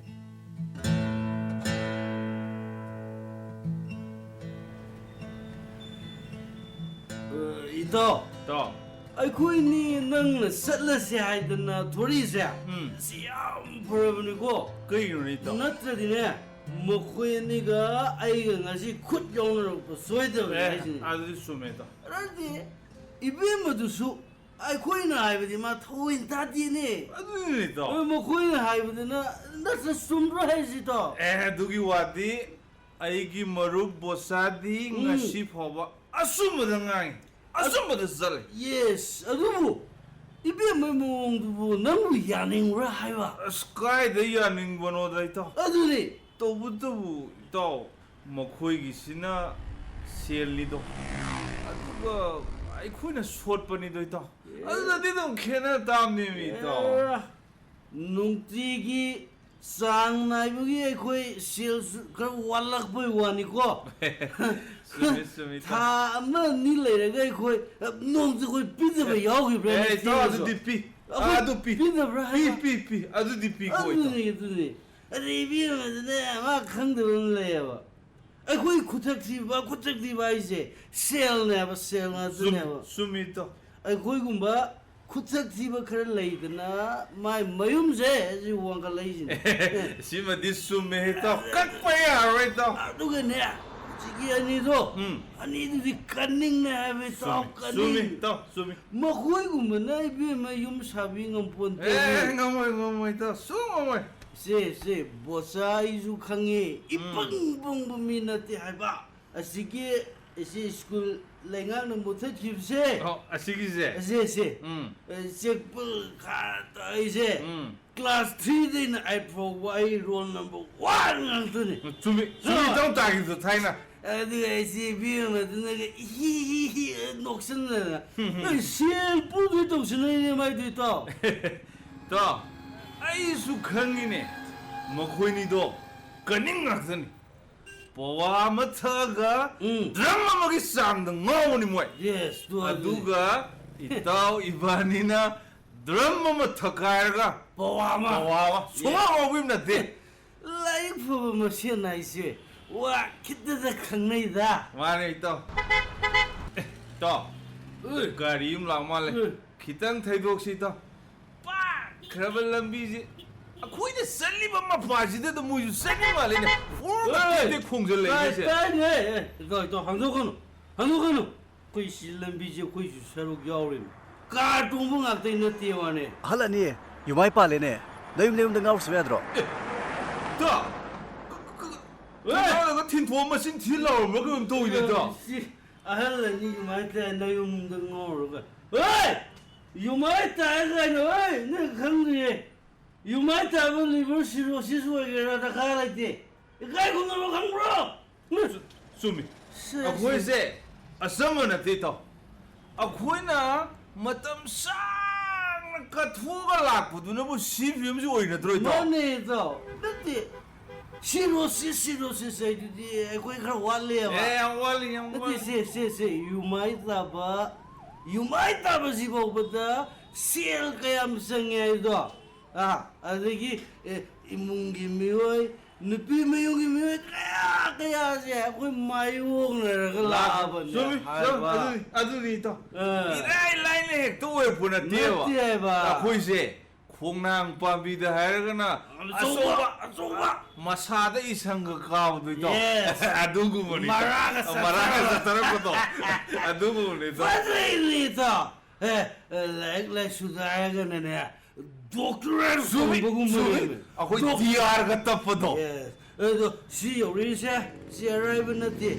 ꯏꯇꯥꯎ, ꯏꯇꯥꯎ, ꯑꯩꯈꯣꯏꯅꯤ ꯅꯪꯅ ꯆꯠꯂꯁꯦ ꯍꯥꯏꯗꯅ ꯊꯣꯔꯛꯏꯁꯦ꯫ ꯎꯝ꯫ ꯁꯤ ꯌꯥꯝ ꯐꯔꯕꯅꯤꯀꯣ꯫ ꯀꯩꯒꯤꯅꯣꯅꯦ ꯏꯇꯥꯎ? ꯅꯠꯇ꯭ꯔꯗꯤꯅꯦ, ꯃꯈꯣꯏ ꯑꯅꯤꯒ ꯑꯩꯒ ꯉꯁꯤ ꯈꯨꯠ ꯌꯥꯎꯅꯔꯛꯄ ꯁꯣꯏꯗꯕꯅꯤ ꯑꯦ, ꯍꯥꯏꯁꯤꯅꯤ꯫ ꯑꯗꯨꯗꯤ ꯆꯨꯝꯃꯦ ꯏꯇꯥꯎ꯫ ꯅꯠꯇꯦ, ꯏꯕꯦꯝꯃꯗꯨꯁꯨ ꯑꯩꯈꯣꯏꯅ ꯍꯥꯏꯕꯗꯤ ꯃꯥ ꯊꯑꯣꯏ ꯇꯥꯗꯦꯅꯦ꯫ ꯑꯗꯨꯅꯤꯅꯦ ꯏꯇꯥꯎ꯫ ꯑ, ꯃꯈꯣꯏꯅ ꯍꯥꯏꯕꯗꯨꯅ ꯅꯠꯇ꯭ꯔ ꯆꯨꯝꯕ꯭ꯔꯣ ꯍꯥꯏꯁꯤ ꯏꯇꯥꯎ? ꯑꯦ, ꯑꯗꯨꯒꯤ ꯋꯥꯗꯤ ꯑꯩꯒꯤ ꯃꯔꯨꯞ ꯕꯣꯁꯥꯗꯤ ꯎꯝ꯫ ꯉꯁꯤ ꯐꯥꯎꯕ ꯑꯆꯨꯝꯕꯗ ꯉꯥꯡꯉꯤ, ꯑꯆꯨꯝꯕꯗ ꯆꯠꯂꯤ꯫ ꯌꯦꯁ, ꯑꯗꯨꯕꯨ ꯏꯕꯦꯝꯃꯒꯤ ꯃꯑꯣꯡꯗꯨꯕꯨ ꯅꯪꯕꯨ ꯌꯥꯅꯤꯡꯕ꯭ꯔꯥ ꯍꯥꯏꯕ? ꯑꯁ, ꯀꯥꯏꯗ ꯌꯥꯅꯤꯡꯕꯅꯣꯗ ꯏꯇꯥꯎ꯫ ꯑꯗꯨꯅꯤ꯫ ꯇꯧꯕꯇꯕꯨ ꯏꯇꯥꯎ, ꯃꯈꯣꯏꯒꯤꯁꯤꯅ ꯁꯦꯜꯅꯤꯗꯣ, ꯑꯗꯨꯒ ꯑꯩꯈꯣꯏꯅ ꯁꯣꯠꯄꯅꯤꯗꯣ ꯏꯇꯥꯎ꯫ ꯑꯦ꯫ ꯑꯗꯨꯅꯗꯤ ꯑꯗꯨꯝ ꯈꯦꯠꯅ ꯇꯥꯕꯅꯦꯃꯤ ꯏꯇꯥꯎ꯫ ꯑꯦ, ꯅꯨꯡꯇꯤꯒꯤ ꯆꯥꯡ ꯅꯥꯏꯕꯒꯤ ꯑꯩꯈꯣꯏ ꯁꯦꯜꯁꯨ ꯈꯔ ꯋꯥꯠꯂꯛꯄꯩ ꯋꯥꯅꯤꯀꯣ꯫ ꯆꯨꯝꯃꯤ, ꯆꯨꯝꯃꯤ, ꯏꯇꯥꯎ꯫ ꯊꯥ ꯑꯃ ꯑꯅꯤ ꯂꯩꯔꯒ ꯑꯩꯈꯣꯏ, ꯑ, ꯅꯣꯡꯇ ꯑꯩꯈꯣꯏ ꯄꯤꯗꯕ ꯌꯥꯎꯈꯤꯕ꯭ꯔꯥ ꯑꯦ, ꯏꯇꯥꯎ, ꯅꯠꯇꯦ ꯑꯗꯨꯗꯤ ꯄꯤ꯫ ꯑꯩꯈꯣꯏ ꯑꯗꯨ ꯄꯤ꯫ ꯄꯤꯗꯕ꯭ꯔꯥ ꯄꯤ, ꯍꯥꯏꯕ? ꯄꯤ, ꯄꯤ꯫ ꯑꯗꯨꯗꯤ ꯄꯤꯀꯣ, ꯏꯇꯥꯎ꯫ ꯑꯗꯨꯅꯤ, ꯑꯗꯨꯅꯤ꯫ ꯑꯗꯩ ꯏꯕꯦꯝꯃꯗꯅꯦ, ꯃꯥ ꯈꯪꯗꯕ ꯑꯃ ꯂꯩꯌꯦꯕ꯫ ꯑꯩꯈꯣꯏ ꯈꯨꯊꯛ ꯊꯤꯕ, ꯈꯨꯊꯛ ꯊꯤꯕ ꯍꯥꯏꯁꯦ ꯁꯦꯜꯅꯦꯕ, ꯁꯦꯜ ꯉꯥꯛꯇꯅꯦꯕ꯫ ꯆꯨꯝ-, ꯆꯨꯝꯃꯤ, ꯏꯇꯥꯎ꯫ ꯑꯩꯈꯣꯏꯒꯨꯝꯕ ꯈꯨꯊꯛ ꯊꯤꯕ ꯈꯔ ꯂꯩꯗꯅ ꯃꯥꯏ ꯃꯌꯨꯝꯁꯦ ꯁꯤ ꯋꯥꯡꯈꯠꯂꯛꯏꯁꯤꯅꯦ꯫ ꯁꯤꯃꯗꯤ ꯆꯨꯝꯃꯦ, ꯏꯇꯥꯎ꯫ ꯀꯛꯄ ꯌꯥꯔꯣꯏ, ꯏꯇꯥꯎ꯫ ꯑꯗꯨꯒꯅꯦ, ꯍꯧꯖꯤꯛꯀꯤ ꯑꯅꯤꯗꯣ, ꯎꯝ꯫ ꯑꯅꯤꯗꯨꯗꯤ ꯀꯟꯅꯤꯡꯅꯦ ꯍꯥꯏꯕ, ꯏꯇꯥꯎ, ꯆꯨꯝꯃꯤ, ꯆꯨꯝꯃꯤ, ꯀꯟꯅꯤꯡ꯫ ꯏꯇꯥꯎ, ꯆꯨꯝꯃꯤ꯫ ꯃꯈꯣꯏꯒꯨꯝꯕꯅ ꯏꯕꯦꯝꯃ ꯌꯨꯝ ꯁꯥꯕꯤ ꯉꯝꯄꯣꯟꯇꯦ꯫ ꯑꯦ, ꯉꯝꯃꯣꯏ, ꯉꯝꯃꯣꯏ, ꯏꯇꯥꯎ, ꯁꯨꯡꯉꯝ ꯉꯝꯃꯣꯏ꯫ ꯁꯦ, ꯁꯦ, ꯕꯣꯆꯥ ꯑꯩꯁꯨ ꯈꯪꯉꯦ, ꯎꯝ꯫ ꯏꯄꯪ ꯄꯪꯕ ꯃꯤ ꯅꯠꯇꯦ ꯍꯥꯏꯕ꯫ ꯑꯁꯤꯒꯤ, ꯑꯁꯤ ꯁ꯭ꯀꯨꯜ ꯂꯩꯉꯥꯛꯅ ꯃꯨꯊꯠꯈꯤꯕꯁꯦ꯫ ꯑꯣ, ꯑꯁꯤꯒꯤꯁꯦ? ꯑꯁꯤ, ꯑꯁꯤ꯫ ꯎꯝ꯫ ꯑꯦ, ꯆꯦꯛꯄꯜ ꯈꯥ ꯇꯧꯔꯤꯁꯦ꯫ ꯎꯝ꯫ ꯀ꯭ꯂꯥꯁ ꯊ꯭ꯔꯤꯗꯩꯅ ꯑꯩꯠ ꯐꯥꯎꯕ ꯑꯩ ꯔꯣꯜ ꯅꯝꯕꯔ ꯋꯥꯟ ꯉꯥꯛꯇꯅꯤ꯫ ꯆꯨꯝꯃꯤ, ꯆꯨꯝꯃꯤ, ꯅꯣ꯫ ꯏꯇꯥꯎ ꯇꯥꯈꯤꯕꯗꯣ ꯊꯥꯏꯅ꯫ ꯑꯗꯨꯒ ꯑꯩꯁꯦ ꯏꯕꯦꯝꯃꯗꯨꯅꯒ ꯍꯤ ꯍꯤ ꯍꯤ ꯅꯣꯛꯁꯟꯗꯅ꯫ ꯍꯝ, ꯍꯝ꯫ ꯑꯩ ꯁꯦꯜ ꯄꯨꯗꯣꯏ ꯇꯧꯁꯤꯟꯅꯩꯅꯦ ꯃꯥꯏꯗꯨ, ꯏꯇꯥꯎ꯫ ꯏꯇꯥꯎ, ꯑꯩꯁꯨ ꯈꯪꯉꯤꯅꯦ, ꯃꯈꯣꯏꯅꯤꯗꯣ ꯀꯅꯤꯡ ꯉꯥꯛꯇꯅꯤ꯫ ꯄꯋꯥ ꯑꯃ ꯊꯛꯑꯒ ꯎꯝ꯫ ꯗ꯭ꯔꯝ ꯑꯃꯒꯤ ꯆꯥꯡꯗ ꯉꯥꯎꯕꯅꯤ ꯃꯣꯏ꯫ ꯌꯦꯁ, ꯑꯗꯨ ꯑꯗꯨꯅꯤ꯫ ꯑꯗꯨꯒ ꯏꯇꯥꯎ ꯏꯕꯥꯅꯤꯅ ꯗ꯭ꯔꯝ ꯑꯃ ꯊꯛꯀꯥꯏꯔꯒ ꯄꯋꯥ ꯑꯃ꯫ ꯄꯋꯥ ꯑꯃ꯫ ꯁꯨꯡꯉꯥꯎ ꯉꯥꯎꯕꯤꯕ ꯅꯠꯇꯦ꯫ ꯂꯥꯏꯔꯤꯛ ꯐꯕ ꯃꯁꯦꯟ ꯍꯥꯏꯁꯦ ꯋꯥ ꯈꯤꯇꯗ ꯈꯪꯅꯩꯗ꯫ ꯃꯥꯅꯦ, ꯏꯇꯥꯎ꯫ ꯑꯦ, ꯏꯇꯥꯎ, ꯎꯏ꯫ ꯒꯥꯔꯤ ꯑꯃ ꯂꯥꯛ ꯃꯥꯜꯂꯦ꯫ ꯎꯏ꯫ ꯈꯤꯇꯪ ꯊꯩꯗꯣꯛꯁꯤ, ꯏꯇꯥꯎ꯫ ꯄꯥꯛꯈ꯭ꯔꯕ ꯂꯝꯕꯤꯁꯤ ꯑꯩꯈꯣꯏꯅ ꯆꯠꯂꯤꯕ ꯃꯄꯥꯁꯤꯗ ꯑꯗꯨꯝ ꯃꯣꯏꯁꯨ ꯆꯠꯂꯤ ꯃꯥꯜꯂꯦꯅꯦ꯫ ꯐꯨꯔꯨ ꯑꯦ, ꯇꯦꯛ ꯇꯦꯛ ꯈꯣꯡꯖꯜꯂꯛꯏꯁꯦ꯫ ꯀꯥꯏ, ꯀꯥꯏꯅꯦ? ꯑꯦ, ꯏꯇꯥꯎ, ꯏꯇꯥꯎ, ꯍꯥꯡꯗꯣꯛꯀꯅꯨ, ꯍꯥꯡꯗꯣꯛꯀꯅꯨ꯫ ꯑꯩꯈꯣꯏ ꯁꯤ ꯂꯝꯕꯤꯁꯦ ꯑꯩꯈꯣꯏꯁꯨ ꯁꯔꯨꯛ ꯌꯥꯎꯔꯤꯅꯤ꯫ ꯀꯥꯔ ꯇꯣꯡꯕ ꯉꯥꯛꯇꯩ ꯅꯠꯇꯦ ꯋꯥꯅꯦ꯫ ꯑꯍꯜ ꯑꯅꯤ, ꯌꯨꯃꯥꯏ ꯄꯥꯜꯂꯦꯅꯦ꯫ ꯅꯌꯨꯝ ꯅꯌꯨꯝꯗ ꯉꯥꯎꯔꯨꯁꯕ ꯌꯥꯗ꯭ꯔꯣ? ꯑꯦ, ꯏꯇꯥꯎ, ꯀ-, ꯀ-, ꯀ-, ꯑꯦ! ꯊꯣꯡꯅꯥꯎꯗꯒ ꯊꯤꯟꯊꯣꯛꯑ ꯃꯆꯤꯟ ꯊꯤ ꯂꯥꯎꯔꯝꯕ꯭ꯔꯥ ꯀꯩꯅꯣꯝ ꯇꯧꯋꯤꯅꯦ, ꯏꯇꯥꯎ꯫ ꯁꯤ ꯑꯍꯜ ꯑꯅꯤ ꯌꯨꯃꯥꯏ ꯄꯥꯜꯂꯦ ꯅꯌꯨꯝꯗ ꯉꯥꯎꯔꯒ꯫ ꯍꯣꯏ! ꯌꯨꯃꯥꯏ ꯇꯥꯏ ꯀꯥꯏꯅ, ꯍꯣꯏ! ꯅꯪ ꯈꯪꯗ꯭ꯔꯤꯌꯦ꯫ ꯌꯨꯃꯥꯏ ꯇꯥꯕ liver cirrhosis ꯑꯣꯏꯒꯦꯔꯥ ꯗꯔꯀꯥꯔ ꯂꯩꯇꯦ꯫ ꯏꯀꯥꯏ ꯈꯨꯝꯅꯕ ꯈꯪꯕ꯭ꯔꯣ? ꯆꯨꯝꯃꯤ꯫ ꯁꯦ, ꯑꯩꯈꯣꯏꯁꯦ ꯁꯦ꯫ ꯑꯆꯝꯕ ꯅꯠꯇꯦ, ꯏꯇꯥꯎ꯫ ꯑꯩꯈꯣꯏꯅ ꯃꯇꯝ ꯁꯥꯡꯅ ꯀꯠꯊꯣꯛꯑꯒ ꯂꯥꯛꯄꯗꯨꯅꯕꯨ ꯁꯤ ꯐꯤꯕꯝꯁꯤ ꯑꯣꯏꯅꯗ꯭ꯔꯣ, ꯏꯇꯥꯎ? ꯃꯥꯅꯦ, ꯏꯇꯥꯎ꯫ ꯅꯠꯇꯦ꯫ Cirrhosis, cirrhosis ꯍꯥꯏꯗꯨꯗꯤ ꯑꯩꯈꯣꯏ ꯈꯔ ꯋꯥꯠꯂꯦꯕ꯫ ꯑꯦ, ꯌꯥꯝ ꯋꯥꯠꯂꯤ, ꯌꯥꯝ ꯅꯠꯇꯦ, ꯋꯥꯠꯂꯤ꯫ ꯁꯦ, ꯁꯦ, ꯁꯦ, ꯌꯨꯃꯥꯏ ꯇꯥꯕ, ꯌꯨꯃꯥꯏ ꯇꯥꯕꯁꯤ ꯐꯥꯎꯕꯗ ꯁꯦꯜ ꯀꯌꯥꯝ ꯆꯪꯉꯦ ꯍꯥꯏꯗꯣ꯫ ꯑꯥ, ꯑꯗꯒꯤ, ꯑꯦ, ꯏꯃꯨꯡꯒꯤ ꯃꯤꯑꯣꯏ, ꯅꯨꯄꯤ ꯃꯌꯨꯝꯒꯤ ꯃꯤꯑꯣꯏ ꯀꯌꯥ ꯀꯌꯥꯁꯦ ꯑꯩꯈꯣꯏ ꯃꯥꯌꯣꯛꯅꯔꯒ ꯂꯥꯛꯑꯕꯅꯦ ꯆꯨꯝꯃꯤ, ꯆꯨꯝꯃꯤ, ꯍꯥꯏꯕ꯫ ꯑꯗꯨꯅꯤ, ꯑꯗꯨꯅꯤ, ꯏꯇꯥꯎ꯫ ꯑꯥ꯫ ꯏꯔꯥꯏ ꯂꯥꯏꯅ ꯍꯦꯛꯇ ꯑꯣꯏꯔꯛꯄ ꯅꯠꯇꯦꯕ꯫ ꯅꯠꯇꯦ ꯍꯥꯏꯕ꯫ ꯑꯩꯈꯣꯏꯁꯦ ꯈꯣꯡꯅꯥꯡ ꯄꯥꯝꯕꯤꯗ ꯍꯥꯏꯔꯒꯅ ꯑꯆꯧꯕ, ꯑꯆꯧꯕ, ꯑꯆꯧꯕ꯫ ꯃꯁꯥꯗ ꯏꯁꯪꯒ ꯀꯥꯕꯗꯣ, ꯏꯇꯥꯎ꯫ Yes꯫ ꯑꯗꯨꯒꯨꯝꯕꯅꯤ꯫ ꯃꯔꯥꯒ ꯃꯔꯥꯒ ꯆꯠꯊꯔꯛꯄ꯫ ꯆꯠꯊꯔꯛꯄꯗꯣ꯫ ꯑꯗꯨꯒꯨꯝꯕꯅꯤ, ꯏꯇꯥꯎ꯫ ꯐꯖꯩꯅꯦ, ꯏꯇꯥꯎ꯫ ꯑꯦ, ꯑꯦ, ꯂꯥꯏꯔꯤꯛ ꯂꯥꯏꯁꯨꯗ ꯍꯥꯏꯔꯒꯅꯅꯦ, doctorate ꯆꯨꯝꯃꯤ, ꯐꯪꯕꯒꯨꯝꯕꯅꯦꯃꯤ꯫ ꯆꯨꯝꯃꯤ꯫ ꯑꯩꯈꯣꯏ ꯗꯣꯛ-, D R ꯒ ꯇꯞꯄꯗꯣ꯫ Yes꯫ ꯑꯗꯣ ꯁꯤ ꯌꯧꯔꯛꯏꯁꯦ, ꯁꯤ ꯑꯔꯥꯏꯕ ꯅꯠꯇꯦ꯫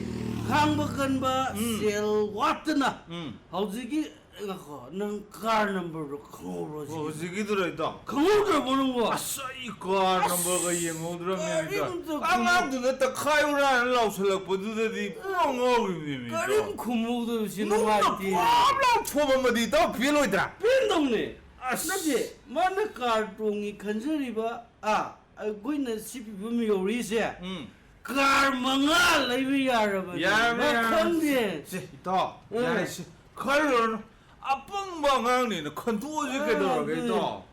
ꯈꯥꯡꯕ ꯀꯟꯕ, ꯎꯝ꯫ ꯁꯦꯜ ꯋꯥꯠꯇꯅ ꯎꯝ꯫ ꯍꯧꯖꯤꯛꯀꯤ ꯉꯥꯏꯈꯣ, ꯅꯪ ꯀꯥꯔ ꯅꯝꯕꯔꯗꯣ ꯈꯪꯍꯧꯕ꯭ꯔꯣ? ꯑꯣ, ꯍꯧꯖꯤꯛꯀꯤ ꯍꯧꯖꯤꯛꯀꯤꯗꯨꯔꯣ ꯏꯇꯥꯎ? ꯈꯪꯍꯧꯗ꯭ꯔꯕꯣ ꯅꯪꯕꯣ? ꯑꯁ, ꯑꯩ ꯀꯥꯔ ꯅꯝꯕꯔꯒ ꯌꯦꯡꯍꯧꯗ꯭ꯔꯕꯅꯦ ꯏꯇꯥꯎ꯫ ꯀꯔꯤꯝꯇ ꯈꯪꯍꯧ- ꯑꯉꯥꯡꯗꯨꯅ ꯇꯛꯈꯥꯏ ꯎꯔꯥꯅ ꯂꯥꯎꯁꯜꯂꯛꯄꯗꯨꯗꯗꯤ ꯄꯨꯡ ꯉꯥꯎꯔꯤꯕꯅꯦ ꯀꯔꯤꯝ ꯏꯇꯥꯎ꯫ ꯈꯨꯝꯍꯧꯗꯕꯁꯤ ꯅꯨꯡꯅ ꯅꯨꯡꯉꯥꯏꯇꯦ꯫ ꯄꯨꯔꯥ ꯂꯥꯎꯊꯣꯛꯑꯝꯃꯗꯤ ꯏꯇꯥꯎ ꯄꯦꯜꯂꯣꯏꯗ꯭ꯔꯥ? ꯄꯦꯟꯗꯧꯅꯦ꯫ ꯑꯁ꯫ ꯅꯠꯇꯦ, ꯃꯥꯅ ꯀꯥꯔ ꯇꯣꯡꯉꯤ ꯈꯟꯖꯔꯤꯕ, ꯑꯥ, ꯑꯩꯈꯣꯏꯅ ꯁꯤ ꯐꯤꯕꯝ ꯌꯧꯔꯤꯁꯦ, ꯎꯝ꯫ ꯀꯥꯔ ꯃꯉꯥ ꯂꯩꯕ ꯌꯥꯔꯕꯅꯤ꯫ ꯌꯥꯔꯦ, ꯃꯥ ꯌꯥꯔꯦ꯫ ꯈꯪꯗꯦ꯫ ꯁꯦ, ꯏꯇꯥꯎ, ꯎꯝ꯫ ꯌꯥꯔꯦ, ꯁꯦ꯫ ꯈꯜꯂꯨꯔꯅꯨ꯫ ꯑꯄꯪꯕ ꯑꯉꯥꯡꯅꯦꯅ ꯈꯟꯗꯣꯛꯑꯁꯤ ꯀꯩꯗꯧꯔꯒꯦ, ꯑꯗꯨꯅꯦ꯫ ꯏꯇꯥꯎ?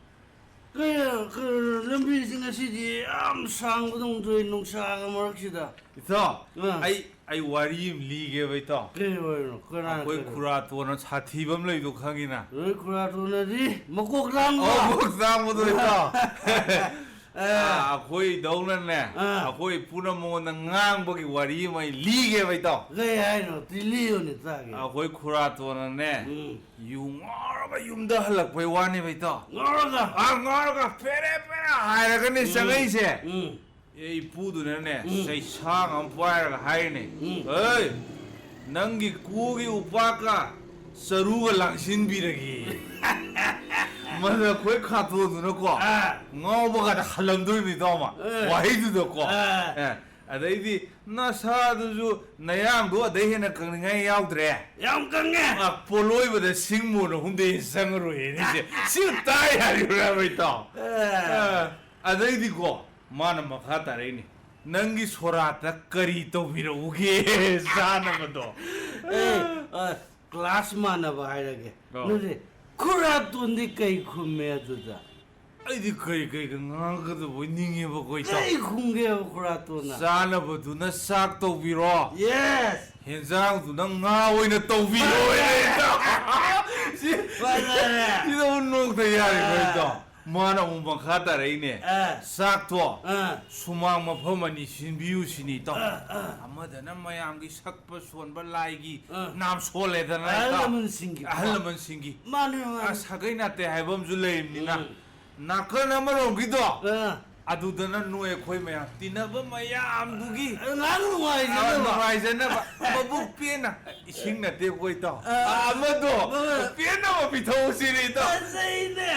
ꯀꯩꯅꯣ, ꯀꯩꯅꯣ, ꯂꯝꯕꯤꯁꯤ ꯉꯁꯤꯗꯤ ꯌꯥꯝ ꯁꯥꯡꯕꯗꯧꯅ ꯊꯣꯛꯑꯦ, ꯅꯨꯡꯁꯥꯒ ꯃꯔꯛꯁꯤꯗ꯫ ꯏꯇꯥꯎ, ꯑꯥ꯫ ꯑꯩ, ꯑꯩ ꯋꯥꯔꯤ ꯑꯃ ꯂꯤꯒꯦꯕ, ꯏꯇꯥꯎ꯫ ꯀꯩ ꯋꯥꯔꯤꯅꯣ? ꯀꯅꯥꯅ ꯑꯩꯈꯣꯏ ꯀꯩꯅꯣ? ꯈꯨꯔꯥꯇꯣꯟꯅ ꯁꯥꯊꯤꯕ ꯑꯃ ꯂꯩꯕꯗꯣ ꯈꯪꯉꯤꯅ? ꯅꯣꯏ ꯈꯨꯔꯥꯇꯣꯟꯅꯗꯤ ꯃꯀꯣꯛ ꯂꯥꯡꯕ꯫ ꯑꯣ, ꯃꯀꯣꯛ ꯂꯥꯡꯕꯗꯣ, ꯏꯇꯥꯎ꯫ ꯑꯦ꯫ ꯑꯥ, ꯑꯩꯈꯣꯏꯗꯧꯅꯅꯦ, ꯑꯥ꯫ ꯑꯩꯈꯣꯏ ꯏꯄꯨꯅ ꯃꯉꯣꯟꯗ ꯉꯥꯡꯕꯒꯤ ꯋꯥꯔꯤ ꯑꯃ ꯑꯩ ꯂꯤꯒꯦꯕ, ꯏꯇꯥꯎ꯫ ꯀꯩ ꯍꯥꯏꯅꯣ? ꯇꯤ ꯂꯤꯌꯣꯅꯦ ꯇꯥꯒꯦ꯫ ꯑꯩꯈꯣꯏ ꯈꯨꯔꯥꯇꯣꯟꯅꯅꯦ, ꯎꯝ꯫ ꯌꯨ ꯉꯥꯎꯔꯒ ꯌꯨꯝꯗ ꯍꯜꯂꯛꯄꯩ ꯋꯥꯅꯦꯕ, ꯏꯇꯥꯎ꯫ ꯉꯥꯎꯔꯒ? ꯑꯥ, ꯉꯥꯎꯔꯒ ꯐꯦꯔꯦ ꯐꯦꯔꯦ ꯍꯥꯏꯔꯒꯅꯦ ꯆꯪꯉꯛꯏꯁꯦ꯫ ꯎꯝ꯫ ꯑꯦ, ꯏꯄꯨꯗꯨꯅꯅꯦ, ꯎꯝ꯫ ꯆꯩꯁꯥꯡ ꯑꯃ ꯄꯥꯏꯔꯒ ꯍꯥꯏꯔꯤꯅꯦ, ꯎꯝ꯫ "ꯑꯩ, ꯅꯪꯒꯤ ꯀꯨꯒꯤ ꯎꯄꯥꯛꯀ ꯆꯔꯨꯒ ꯂꯥꯡꯁꯤꯟꯕꯤꯔꯒꯦ꯫" ꯃꯗꯨꯗ ꯑꯩꯈꯣꯏ ꯈꯥꯇꯣꯟꯗꯨꯅꯀꯣ, ꯑꯥ꯫ ꯉꯥꯎꯕꯒꯗ ꯍꯜꯂꯝꯗꯣꯏꯅꯤ, ꯏꯇꯥꯎꯃ꯫ ꯑꯥ꯫ ꯋꯥꯍꯩꯗꯨꯗꯀꯣ꯫ ꯑꯥ꯫ ꯑꯦ, ꯑꯗꯩꯗꯤ, "ꯅꯁꯥꯗꯨꯁꯨ ꯅꯌꯥꯡꯗꯣ ꯑꯗꯩ ꯍꯦꯟꯅ ꯀꯪꯅꯤꯡꯉꯥꯏ ꯌꯥꯎꯗ꯭ꯔꯦ꯫ ꯌꯥꯝ ꯀꯪꯉꯦ꯫ ꯑ, ꯄꯣꯠꯂꯣꯏꯕꯗ ꯁꯤꯡ ꯃꯣꯟ ꯑꯍꯨꯝꯗꯩ ꯍꯦꯟꯅ ꯆꯪꯉꯔꯣꯏ ꯍꯥꯏꯅꯤꯁꯦ꯫ ꯁꯤ ꯇꯥꯏ ꯍꯥꯏꯔꯤꯕ꯭ꯔꯥꯕ, ꯏꯇꯥꯎ?" ꯑꯥ꯫ ꯑ, ꯑꯗꯩꯗꯤꯀꯣ, ꯃꯥꯅ ꯃꯈꯥ ꯇꯥꯔꯛꯏꯅꯤ, "ꯅꯪꯒꯤ ꯁꯣꯔꯥꯠꯇ ꯀꯔꯤ ꯇꯧꯕꯤꯔꯛꯎꯒꯦ?" ꯆꯥꯅꯕꯗꯣ꯫ ꯑꯦ, ꯑ, ꯀ꯭ꯂꯥꯁ ꯃꯥꯟꯅꯕ ꯍꯥꯏꯔꯒꯦ꯫ ꯑꯣ꯫ ꯅꯠꯇꯦ, ꯈꯨꯔꯥꯇꯣꯟꯗꯤ ꯀꯩ ꯈꯨꯝꯃꯦ ꯑꯗꯨꯗ? ꯑꯩꯗꯤ ꯀꯩ ꯀꯩꯒ ꯉꯥꯡꯒꯗꯕꯣꯏ ꯅꯤꯡꯉꯦꯕꯀꯣ, ꯏꯇꯥꯎ꯫ ꯀꯩ ꯈꯨꯝꯒꯦꯕ ꯈꯨꯔꯥꯇꯣꯟꯅ? "ꯆꯥꯅꯕꯗꯨꯅ ꯆꯥꯛ ꯇꯧꯕꯤꯔꯣ, ꯌꯦꯁ! ꯍꯦꯟꯖꯥꯡꯗꯨꯅ ꯉꯥ ꯑꯣꯏꯅ ꯇꯧꯕꯤꯔꯣ", ꯍꯥꯏꯅ, ꯏꯇꯥꯎ꯫ ꯁꯤ-, ꯐꯖꯔꯦ꯫ ꯁꯤꯗ ꯑꯃꯨꯛ ꯅꯣꯛꯇ ꯌꯥꯔꯦꯀꯣ, ꯑꯥ꯫ ꯏꯇꯥꯎ꯫ ꯃꯥꯅ ꯑꯃꯨꯛ ꯃꯈꯥ ꯇꯥꯔꯛꯏꯅꯦ, ꯑꯥ꯫ "ꯆꯥꯛꯇꯣ ꯑꯥ꯫ ꯁꯨꯃꯥꯡ ꯃꯐꯝ ꯑꯅꯤ ꯁꯤꯟꯕꯤꯌꯨ ꯁꯤꯅꯤ, ꯏꯇꯥꯎ꯫ ꯑꯥ, ꯑꯥ꯫ ꯑꯃꯗꯅ ꯃꯌꯥꯝꯒꯤ ꯁꯛꯄ ꯁꯣꯟꯕ ꯂꯥꯏꯒꯤ ꯑꯥ꯫ ꯅꯥꯝ ꯁꯣꯜꯂꯦꯗꯅ, ꯑꯍꯜ ꯏꯇꯥꯎ꯫ ꯂꯃꯟꯁꯤꯡꯒꯤ꯫ ꯑꯍꯜ ꯂꯃꯟꯁꯤꯡꯒꯤ꯫ ꯃꯥꯅꯦ, ꯃꯥꯅꯦ꯫ ꯑ, ꯁꯥꯒꯩ ꯅꯥꯇꯩ ꯍꯥꯏꯕ ꯑꯃꯁꯨ ꯂꯩꯔꯤꯕꯅꯤꯅ, ꯎꯝ꯫ ꯅꯥꯀꯟ ꯑꯃꯔꯣꯝꯒꯤꯗꯣ ꯑꯥ꯫ ꯑꯗꯨꯗꯅ ꯅꯣꯏ ꯑꯩꯈꯣꯏ ꯃꯌꯥꯝ ꯇꯤꯟꯅꯕ ꯃꯌꯥꯝꯗꯨꯒꯤ ꯉꯥꯏꯍꯥꯛ ꯅꯨꯡꯉꯥꯏꯖꯅꯕ꯫ ꯅꯨꯡꯉꯥꯏꯖꯅꯕ ꯃꯕꯨꯛ ꯄꯦꯟꯅ ꯏꯁꯤꯡ ꯅꯠꯇꯦ ꯑꯩꯈꯣꯏ ꯏꯇꯥꯎ꯫ ꯑ, ꯑꯃꯗꯣ ꯑ, ꯄꯦꯟꯅꯕ ꯄꯤꯊꯣꯛꯁꯤꯅꯦ ꯏꯇꯥꯎ꯫ ꯐꯖꯩꯅꯦ꯫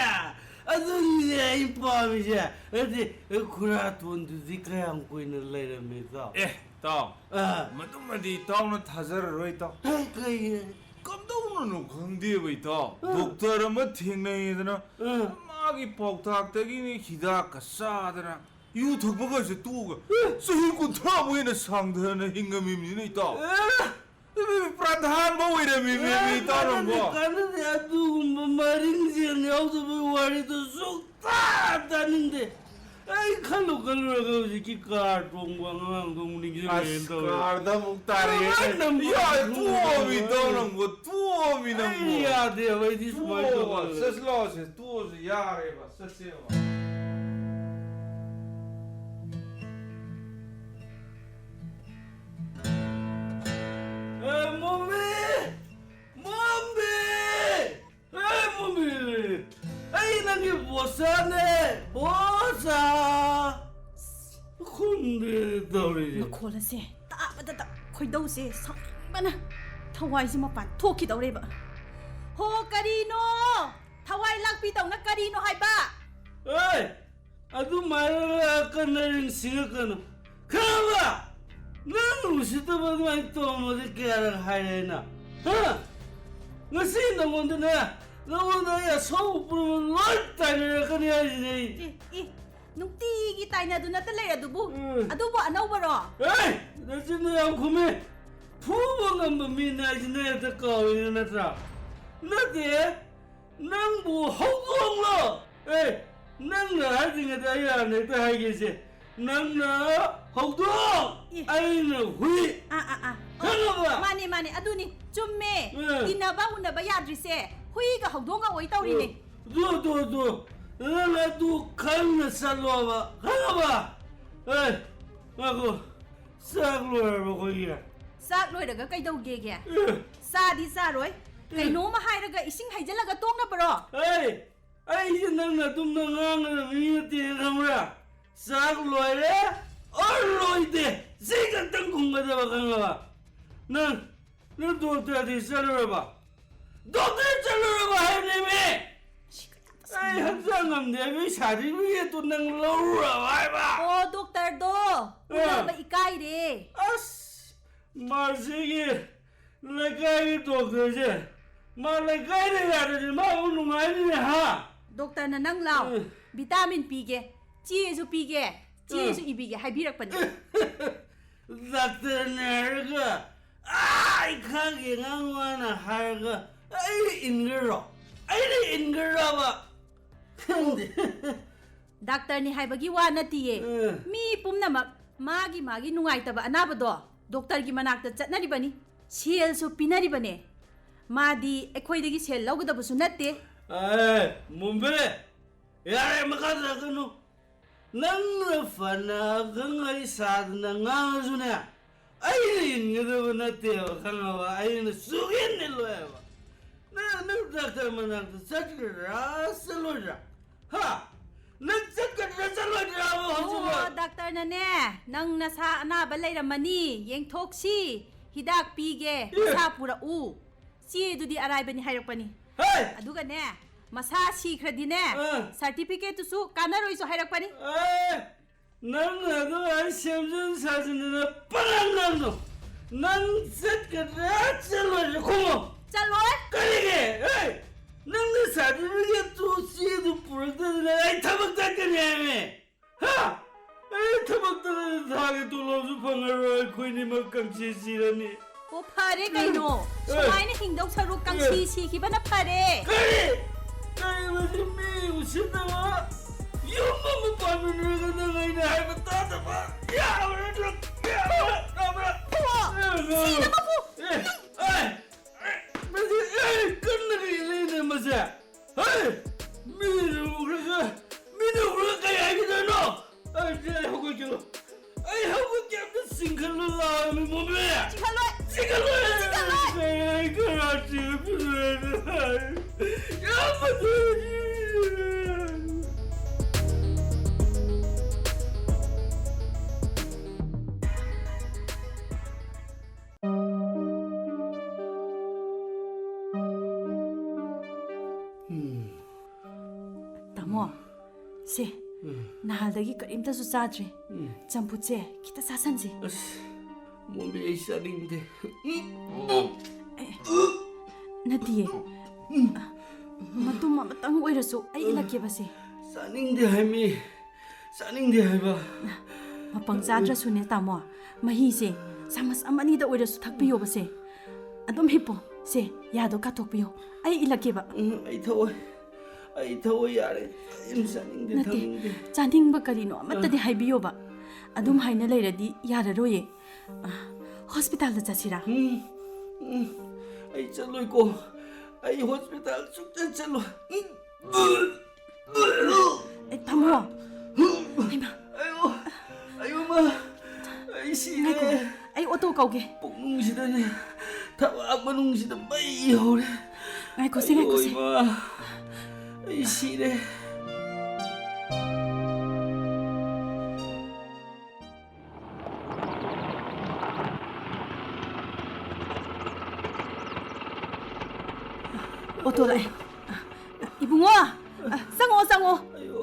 ꯑꯗꯨꯅꯤꯅꯦ ꯑꯩ ꯄꯥꯝꯃꯤꯁꯦ꯫ ꯅꯠꯇꯦ, ꯈꯨꯔꯥ ꯊꯣꯟꯗꯨꯗꯤ ꯀꯌꯥꯝ ꯀꯨꯏꯅ ꯂꯩꯔꯝꯃꯤ ꯏꯇꯥꯎ? ꯑꯦ ꯏꯇꯥꯎ, ꯑ, ꯃꯗꯨꯃꯗꯤ ꯏꯇꯥꯎꯅ ꯊꯥꯖꯔꯔꯣꯏ ꯏꯇꯥꯎ꯫ ꯑꯦ, ꯀꯩꯒꯤ? ꯀꯝꯗꯧꯅꯅꯣ ꯈꯪꯗꯦꯕ ꯏꯇꯥꯎ꯫ ꯑ꯫ ꯗꯣꯛꯇꯔ ꯑꯃ ꯊꯦꯡꯅꯩꯗꯅ ꯑ꯫ ꯃꯥꯒꯤ ꯄꯥꯎꯇꯥꯛꯇꯒꯤꯅꯤ ꯍꯤꯗꯥꯛꯀ ꯆꯥꯗꯅ ꯌꯨ ꯊꯛꯄꯒꯁꯦ ꯇꯣꯛꯑꯒ ꯆꯍꯤ ꯀꯨꯟꯊ꯭ꯔꯥꯃꯨꯛ ꯍꯦꯟꯅ ꯁꯥꯡꯊꯅ ꯍꯤꯡꯉꯝꯃꯤꯕꯅꯤꯅ ꯏꯇꯥꯎ꯫ ꯑ꯫ ꯄ꯭ꯔꯙꯥꯟꯕ ꯑꯣꯏꯔꯝꯃꯤꯕꯅꯦ ꯏꯇꯥꯎ ꯅꯪꯕꯣ꯫ ꯀꯥꯟꯅꯗꯦ, ꯀꯥꯟꯅꯗꯦ, ꯑꯗꯨꯒꯨꯝꯕ ꯃꯔꯤꯡꯖꯦꯜ ꯌꯥꯎꯗꯕ ꯋꯥꯔꯤꯗꯣ ꯁꯨꯛꯇꯥ ꯇꯥꯅꯤꯡꯗꯦ꯫ ꯑꯩ ꯈꯜꯂꯨ ꯈꯜꯂꯨꯔꯒ ꯍꯧꯖꯤꯛꯀꯤ ꯀꯥꯔ ꯇꯣꯡꯕ ꯑꯉꯥꯡꯗꯣ ꯑꯃꯨꯛ ꯅꯤꯡꯁꯤꯡꯉꯛꯑꯦꯅ ꯑꯁ, ꯇꯧꯔꯦ꯫ ꯀꯥꯔꯗ ꯑꯃꯨꯛ ꯇꯥꯔꯛꯑꯦ꯫ ꯀꯃꯥꯏꯅ ꯑꯃꯨꯛ ꯌꯥꯔꯦ, ꯇꯣꯛꯑꯣꯃꯤ ꯏꯇꯥꯎ ꯅꯪꯕꯣ, ꯇꯣꯛꯑꯣꯃꯤ ꯅꯪꯕꯣ꯫ ꯑꯩ ꯌꯥꯗꯦꯕ, ꯑꯩꯗꯤ ꯁꯨꯃꯥꯏꯅ ꯇꯣꯛꯑꯣꯕ, ꯇꯧꯕ꯫ ꯆꯠꯂꯣꯁꯦ, ꯇꯣꯛꯑꯁꯦ, ꯌꯥꯔꯦꯕ, ꯆꯠꯁꯦꯕ꯫ ꯑꯦ, ꯃꯣꯝꯕꯤ! ꯃꯣꯝꯕꯤ! ꯑꯦ, ꯃꯣꯝꯕꯤ! ꯑꯩ ꯅꯪꯒꯤ ꯕꯣꯁꯥꯅꯦ, ꯕꯣꯁꯥ! ꯈꯨꯝꯗꯦ ꯇꯧꯔꯤꯁꯦ꯫ ꯃꯈꯣꯜ ꯑꯁꯦ ꯇꯥꯕꯗꯇ ꯈꯣꯏꯗꯧꯁꯦ ꯁꯥꯎꯅꯤꯡꯕꯅ ꯊꯋꯥꯏꯁꯦ ꯃꯄꯥꯟ ꯊꯣꯛꯈꯤꯗꯧꯔꯦꯕ꯫ ꯍꯣ, ꯀꯔꯤꯅꯣ? ꯊꯋꯥꯏ ꯂꯥꯛꯄꯤ ꯇꯧꯅ ꯀꯔꯤꯅꯣ ꯍꯥꯏꯕ? ꯑꯦ! ꯑꯗꯨꯃꯥꯏꯅ ꯀꯟꯅ ꯅꯤꯡꯁꯤꯡꯉꯛꯀꯅꯨ꯫ ꯈꯪꯉꯕ? ꯅꯪ ꯎꯁꯤꯠꯇꯕ ꯑꯗꯨꯃꯥꯏꯅ ꯇꯧꯔꯝꯃꯗꯤ ꯀꯌꯥꯔꯛ ꯍꯥꯏꯔꯦ ꯑꯩꯅ? ꯍꯥ? ꯉꯁꯤ ꯅꯉꯣꯟꯗꯅꯦ, ꯅꯉꯣꯟꯗ ꯑꯩ ꯑꯁꯧꯕ ꯄꯨꯝꯅꯃꯛ ꯂꯣꯏ ꯇꯥꯏꯅꯔꯛꯀꯅꯤ ꯍꯥꯏꯁꯤꯅꯦ ꯑꯩ꯫ ꯑꯦ, ꯑꯦ, ꯅꯨꯡꯇꯤꯒꯤ ꯇꯥꯏꯅꯗꯨꯅꯇ ꯂꯩꯔꯗꯨꯕꯨ꯫ ꯎꯝ꯫ ꯑꯗꯨꯕꯨ ꯑꯅꯧꯕꯔꯣ? ꯑꯦ! ꯅꯆꯤꯟꯗꯣ ꯌꯥꯝ ꯈꯨꯝꯃꯦ꯫ ꯐꯨꯕ ꯉꯝꯕ ꯃꯤꯅ ꯍꯥꯏꯁꯤꯅ ꯍꯦꯛꯇ ꯀꯥꯎꯏꯅꯦ ꯅꯠꯇ꯭ꯔꯥ? ꯅꯠꯇꯦ, ꯅꯪꯕꯨ ꯍꯧꯗꯣꯡꯂꯣ? ꯑꯦ, ꯅꯪꯅ ꯍꯥꯏꯗ꯭ꯔꯤꯉꯩꯗ ꯑꯩ ꯍꯥꯟꯅ ꯍꯦꯛꯇ ꯍꯥꯏꯒꯦꯁꯦ꯫ ꯅꯪꯅ ꯍꯧꯗꯣꯡ, ꯏ꯫ ꯑꯩꯅ ꯍꯨꯏ꯫ ꯑꯥ, ꯑꯥ, ꯑꯥ꯫ ꯑꯣ, ꯈꯪꯉꯕ? ꯃꯥꯅꯦ, ꯃꯥꯅꯦ, ꯑꯗꯨꯅꯤ꯫ ꯆꯨꯝꯃꯦ꯫ ꯎꯝ꯫ ꯇꯤꯟꯅꯕ ꯎꯅꯕ ꯌꯥꯗ꯭ꯔꯤꯁꯦ ꯍꯨꯏꯒ ꯍꯧꯗꯣꯡꯒ ꯑꯣꯏ ꯇꯧꯔꯤꯅꯦ꯫ ꯑꯗꯨ, ꯑꯗꯨ, ꯑꯗꯨ꯫ ꯅꯪ ꯑꯗꯨ ꯈꯪꯅ ꯆꯠꯂꯣꯕ꯫ ꯈꯪꯉꯕ? ꯑꯦ, ꯉꯥꯏꯈꯣ꯫ ꯆꯥꯛ ꯂꯣꯏꯔꯕ ꯑꯩꯈꯣꯏꯒꯤ? ꯆꯥꯛ ꯂꯣꯏꯔꯒ ꯀꯩꯗꯧꯒꯦꯒꯦ? ꯑꯦ꯫ ꯆꯥꯗꯤ ꯆꯥꯔꯣꯏ꯫ ꯀꯩꯅꯣꯝꯃ ꯍꯥꯏꯔꯒ ꯏꯁꯤꯡ ꯍꯩꯖꯤꯜꯂꯒ ꯇꯣꯛꯅꯕ꯭ꯔꯣ? ꯑꯩ, ꯑꯩꯁꯦ ꯅꯪꯅ ꯑꯗꯨꯝꯅ ꯉꯥꯡꯒꯗꯕ ꯃꯤ ꯅꯠꯇꯦ ꯈꯪꯕ꯭ꯔꯥ? ꯆꯥꯛ ꯂꯣꯏꯔꯦ ꯑꯣꯔ ꯂꯣꯏꯗꯦ, ꯁꯤ ꯈꯛꯇꯪ ꯈꯨꯝꯒꯗꯕ, ꯈꯪꯉꯕ? ꯅꯪ, ꯅꯪ ꯗꯣꯛꯇꯔꯗꯤ ꯆꯠꯂꯨꯔꯕ? ꯗꯣꯛꯇꯔ ꯆꯠꯂꯨꯔꯕ ꯍꯥꯏꯕꯅꯦꯃꯤ? ꯑꯩ ꯍꯛꯆꯥꯡ ꯉꯝꯗꯦ ꯍꯥꯏꯕꯒꯤ ꯁꯥꯔꯇꯤꯐꯤꯀꯦꯠꯇꯨ ꯅꯪ ꯂꯧꯔꯨꯔꯕ ꯍꯥꯏꯕ? ꯑꯣ, ꯗꯣꯛꯇꯔꯗꯣ ꯑ꯫ ꯎꯅꯕ ꯏꯀꯥꯏꯔꯦ꯫ ꯑꯁ, ꯃꯥꯁꯤꯒꯤ ꯂꯩꯀꯥꯏꯒꯤ ꯗꯣꯛꯇꯔꯁꯦ, ꯃꯥ ꯂꯩꯀꯥꯏꯗ ꯌꯥꯔꯗꯤ ꯃꯥꯕꯨ ꯅꯨꯡꯉꯥꯏꯅꯤꯅꯦ, ꯍꯥ? ꯗꯣꯛꯇꯔꯅ ꯅꯪ ꯂꯥꯎ, ꯎꯝ꯫ ꯚꯤꯇꯥꯃꯤꯟ ꯄꯤꯒꯦ, ꯆꯦꯁꯨ ꯄꯤꯒꯦ, ꯆꯦꯁꯨ ꯎꯝ꯫ ꯏꯕꯤꯒꯦ ꯍꯥꯏꯕꯤꯔꯛꯄꯅꯦ꯫ ꯗꯥꯛꯇꯔꯅꯦ ꯍꯥꯏꯔꯒ, ꯑꯥ, ꯑꯩ ꯈꯪꯒꯦ, ꯉꯥꯡ ꯋꯥꯅ ꯍꯥꯏꯔꯒ ꯑꯩꯅ ꯏꯟꯒꯗ꯭ꯔꯣ? ꯑꯩꯅ ꯏꯟꯒꯗ꯭ꯔꯕ? ꯈꯪꯗꯦ꯫ ꯗꯥꯛꯇꯔꯅꯤ ꯍꯥꯏꯕꯒꯤ ꯋꯥ ꯅꯠꯇꯤꯌꯦ꯫ ꯎꯝ꯫ ꯃꯤ ꯄꯨꯝꯅꯃꯛ ꯃꯥꯒꯤ ꯃꯥꯒꯤ ꯅꯨꯡꯉꯥꯏꯇꯕ ꯑꯅꯥꯕꯗꯣ ꯗꯣꯛꯇꯔꯒꯤ ꯃꯅꯥꯛꯇ ꯆꯠꯅꯔꯤꯕꯅꯤ, ꯁꯦꯜꯁꯨ ꯄꯤꯅꯔꯤꯕꯅꯦ꯫ ꯃꯥꯗꯤ ꯑꯩꯈꯣꯏꯗꯒꯤ ꯁꯦꯜ ꯂꯧꯒꯗꯕꯁꯨ ꯅꯠꯇꯦ꯫ ꯑꯦ, ꯃꯨꯝꯕꯦ, ꯌꯥꯔꯦ, ꯃꯈꯥ ꯇꯥꯔꯛꯀꯅꯨ꯫ ꯅꯪꯅ ꯐꯅ ꯑꯈꯪ ꯑꯍꯩ ꯁꯥꯗꯅ ꯉꯥꯡꯉꯁꯨꯅꯦ, ꯑꯩꯅ ꯏꯟꯒꯗꯕ ꯅꯠꯇꯦꯕ, ꯈꯪꯉꯕ? ꯑꯩꯅ ꯁꯨꯛꯏꯟ ꯏꯜꯂꯣꯏꯕ꯫ ꯅꯪ, ꯅꯪ ꯗꯥꯛꯇꯔ ꯃꯅꯥꯛꯇ ꯆꯠꯀꯗ꯭ꯔꯥ, ꯆꯠꯂꯣꯏꯗ꯭ꯔꯥ? ꯍꯥ? ꯅꯪ ꯆꯠꯀꯗ꯭ꯔꯥ, ꯆꯠꯂꯣꯏꯗ꯭ꯔꯥꯕ ꯍꯧꯖꯤꯛꯃꯛ? ꯑꯣ, ꯗꯥꯛꯇꯔꯅꯅꯦ, ꯅꯪ ꯅꯁꯥ ꯑꯅꯥꯕ ꯂꯩꯔꯝꯃꯅꯤ, ꯌꯦꯡꯊꯣꯛꯁꯤ, ꯍꯤꯗꯥꯛ ꯄꯤꯒꯦ, ꯑꯦ! ꯅꯁꯥ ꯄꯨꯔꯛꯎ꯫ ꯆꯦꯗꯨꯗꯤ ꯑꯔꯥꯏꯕꯅꯤ ꯍꯥꯏꯔꯛꯄꯅꯤ꯫ ꯍꯦ! ꯑꯗꯨꯒꯅꯦ, ꯃꯁꯥ ꯁꯤꯈ꯭ꯔꯗꯤꯅꯦ, ꯑꯥ꯫ ꯁꯥꯔꯇꯤꯐꯤꯀꯦꯠꯇꯨꯁꯨ ꯀꯥꯟꯅꯔꯣꯏꯁꯨ ꯍꯥꯏꯔꯛꯄꯅꯤ꯫ ꯑꯦ! ꯅꯪꯅ ꯑꯗꯨꯃꯥꯏꯅ ꯁꯦꯝꯖꯤꯟ ꯁꯥꯖꯤꯟꯗꯅ ꯄꯉꯥꯡ ꯉꯥꯡꯅꯨ꯫ ꯅꯪ ꯆꯠꯀꯗ꯭ꯔꯥ ꯆꯠꯂꯣꯏꯗ꯭ꯔꯥ ꯈꯨꯝꯃꯣ꯫ ꯆꯠꯂꯣꯏ꯫ ꯀꯔꯤꯒꯤ? ꯑꯦ! ꯅꯪꯅ ꯁꯥꯔꯇꯤꯐꯤꯀꯦꯠꯇꯨ ꯆꯦꯗꯨ ꯄꯨꯔꯛꯇꯗꯅ ꯑꯩ ꯊꯕꯛ ꯆꯠꯀꯅꯤ ꯍꯥꯏꯃꯤ꯫ ꯍꯥ? ꯑꯩ ꯊꯕꯛꯇ ꯊꯥꯒꯤ ꯇꯣꯂꯣꯞꯁꯨ ꯐꯪꯉꯔꯣꯏ, ꯑꯩꯈꯣꯏꯅꯤꯃꯛ ꯀꯪꯁꯤ ꯁꯤꯔꯅꯤ꯫ ꯑꯣ, ꯐꯔꯦ ꯀꯩꯅꯣ꯫ ꯑꯦ꯫ ꯁꯨꯃꯥꯏꯅ ꯍꯤꯡꯗꯧ ꯁꯔꯨꯛ ꯀꯪꯁꯤ ꯑꯦ꯫ ꯁꯤꯈꯤꯕꯅ ꯐꯔꯦ꯫ ꯀꯔꯤ? ꯀꯔꯤ ꯃꯁꯤ ꯃꯤ ꯎꯁꯤꯠꯇꯕ? ꯌꯨꯝ ꯑꯃ ꯄꯥꯟꯃꯤꯟꯅꯔꯒ ꯅꯪ ꯑꯩꯅ ꯍꯥꯏꯕ ꯇꯥꯗꯕ? ꯌꯥꯕ꯭ꯔꯥ ꯅꯪ? ꯌꯥꯕ꯭ꯔꯥ? ꯇꯥꯕ꯭ꯔꯥ? ꯐꯨꯋꯣ! ꯑꯦ, ꯁꯤꯅꯕ ꯐꯨ! ꯑꯦ, ꯑꯦ, ꯑꯦ, ꯃꯁꯤ, ꯑꯦ, ꯀꯟꯅ ꯀꯩ ꯂꯩꯅꯦ ꯃꯁꯦ? ꯍꯩ! ꯃꯤꯅ ꯎꯈ꯭ꯔꯒ, ꯃꯤꯅ ꯎꯈ꯭ꯔꯒ ꯀꯩ ꯍꯥꯏꯒꯗꯣꯏꯅꯣ? ꯑꯩ, ꯑꯩ ꯍꯧꯒꯠꯀꯦ꯫ ꯑꯩ ꯍꯧꯒꯠꯀꯦ, ꯑꯝꯇ ꯆꯤꯡꯈꯠꯂꯨ ꯂꯥꯎ, ꯃꯤ ꯃꯣꯃꯦ꯫ ꯆꯤꯡꯈꯠꯂꯣꯏ꯫ ꯆꯤꯡꯈꯠꯂꯣꯏ꯫ ꯑꯩ, ꯑꯩ ꯈꯔ ꯆꯤꯡꯈꯠꯄꯤꯔꯣꯏ꯫ ꯌꯥꯝ ꯐꯖꯩ꯫ ꯎꯝ꯫ ꯇꯥꯃꯣ, ꯁꯦ, ꯎꯝ꯫ ꯅꯍꯥꯟꯗꯒꯤ ꯀꯔꯤꯝꯇꯁꯨ ꯆꯥꯗ꯭ꯔꯤ꯫ ꯎꯝ꯫ ꯆꯝꯐꯨꯠꯁꯦ ꯈꯤꯇ ꯆꯥꯁꯟꯁꯤ꯫ ꯑꯁ, ꯃꯣꯝꯕꯤ, ꯑꯩ ꯆꯥꯅꯤꯡꯗꯦ꯫ ꯅꯠꯇꯤꯌꯦ꯫ ꯃꯇꯨꯝ ꯑꯃꯇꯪ ꯑꯣꯏꯔꯁꯨ ꯑꯩ ꯏꯜꯂꯛꯀꯦꯕꯁꯦ꯫ ꯆꯥꯅꯤꯡꯗꯦ ꯍꯥꯏꯃꯤ꯫ ꯆꯥꯅꯤꯡꯗꯦ ꯍꯥꯏꯕ꯫ ꯃꯄꯪ ꯆꯥꯗ꯭ꯔꯁꯨꯅꯦ, ꯇꯥꯃꯣ, ꯃꯍꯤꯁꯦ ꯆꯥꯃꯁ ꯑꯃꯅꯤꯗ ꯑꯣꯏꯔꯁꯨ ꯊꯛꯄꯤꯌꯣꯕꯁꯦ꯫ ꯑꯗꯨꯝ ꯍꯤꯞꯄꯣ꯫ ꯁꯦ, ꯌꯥꯗꯣ ꯀꯥꯊꯣꯛꯄꯤꯌꯣ꯫ ꯑꯩ ꯏꯜꯂꯛꯀꯦꯕ꯫ ꯎꯝ, ꯑꯩ ꯊꯛꯑꯣꯏ꯫ ꯑꯩ ꯊꯛꯑꯣꯏ, ꯌꯥꯔꯦ꯫ ꯀꯔꯤꯝ ꯆꯥꯅꯤꯡꯗꯦ, ꯅꯠꯇꯦ, ꯊꯛꯅꯤꯡꯗꯦ꯫ ꯆꯥꯅꯤꯡꯕ ꯀꯔꯤꯅꯣ ꯑꯃꯠꯇꯗꯤ ꯍꯥꯏꯕꯤꯌꯣꯕ꯫ ꯑꯗꯨꯝ ꯍꯥꯏꯅ ꯂꯩꯔꯗꯤ ꯌꯥꯔꯔꯣꯏꯌꯦ꯫ ꯑ, ꯍꯣꯁꯄꯤꯇꯥꯜꯗ ꯆꯠꯁꯤꯔꯥ? ꯎꯝ, ꯎꯝ, ꯑꯩ ꯆꯠꯂꯣꯏꯀꯣ꯫ ꯑꯩ ꯍꯣꯁꯄꯤꯇꯥꯜ ꯁꯨꯡꯆꯠ ꯆꯠꯂꯣꯏ꯫ ꯎꯝ꯫ ꯑꯦ, ꯊꯝꯃꯣ꯫ ꯍꯩꯃꯥ꯫ ꯑꯌꯣ, ꯑꯌꯣ, ꯃꯥ꯫ ꯑꯩ ꯁꯤꯔꯦ꯫ ꯉꯥꯏꯈꯣ, ꯑꯩ ꯑꯣꯇꯣ ꯀꯧꯒꯦ꯫ ꯄꯨꯛꯅꯨꯡꯁꯤꯗꯅꯦ, ꯊꯕꯥꯛ ꯃꯅꯨꯡꯁꯤꯗ ꯃꯩ ꯍꯧꯔꯦ꯫ ꯉꯥꯏꯈꯣꯁꯦ, ꯑꯌꯣ, ꯉꯥꯏꯈꯣꯁꯦ꯫ ꯏꯃꯥ꯫ ꯑꯩ ꯁꯤꯔꯦ꯫ ꯑꯣꯇꯣ ꯂꯥꯛꯑꯦ꯫ ꯏꯕꯨꯡꯉꯣ, ꯆꯪꯉꯣ, ꯆꯪꯉꯣ꯫ ꯑꯌꯣ꯫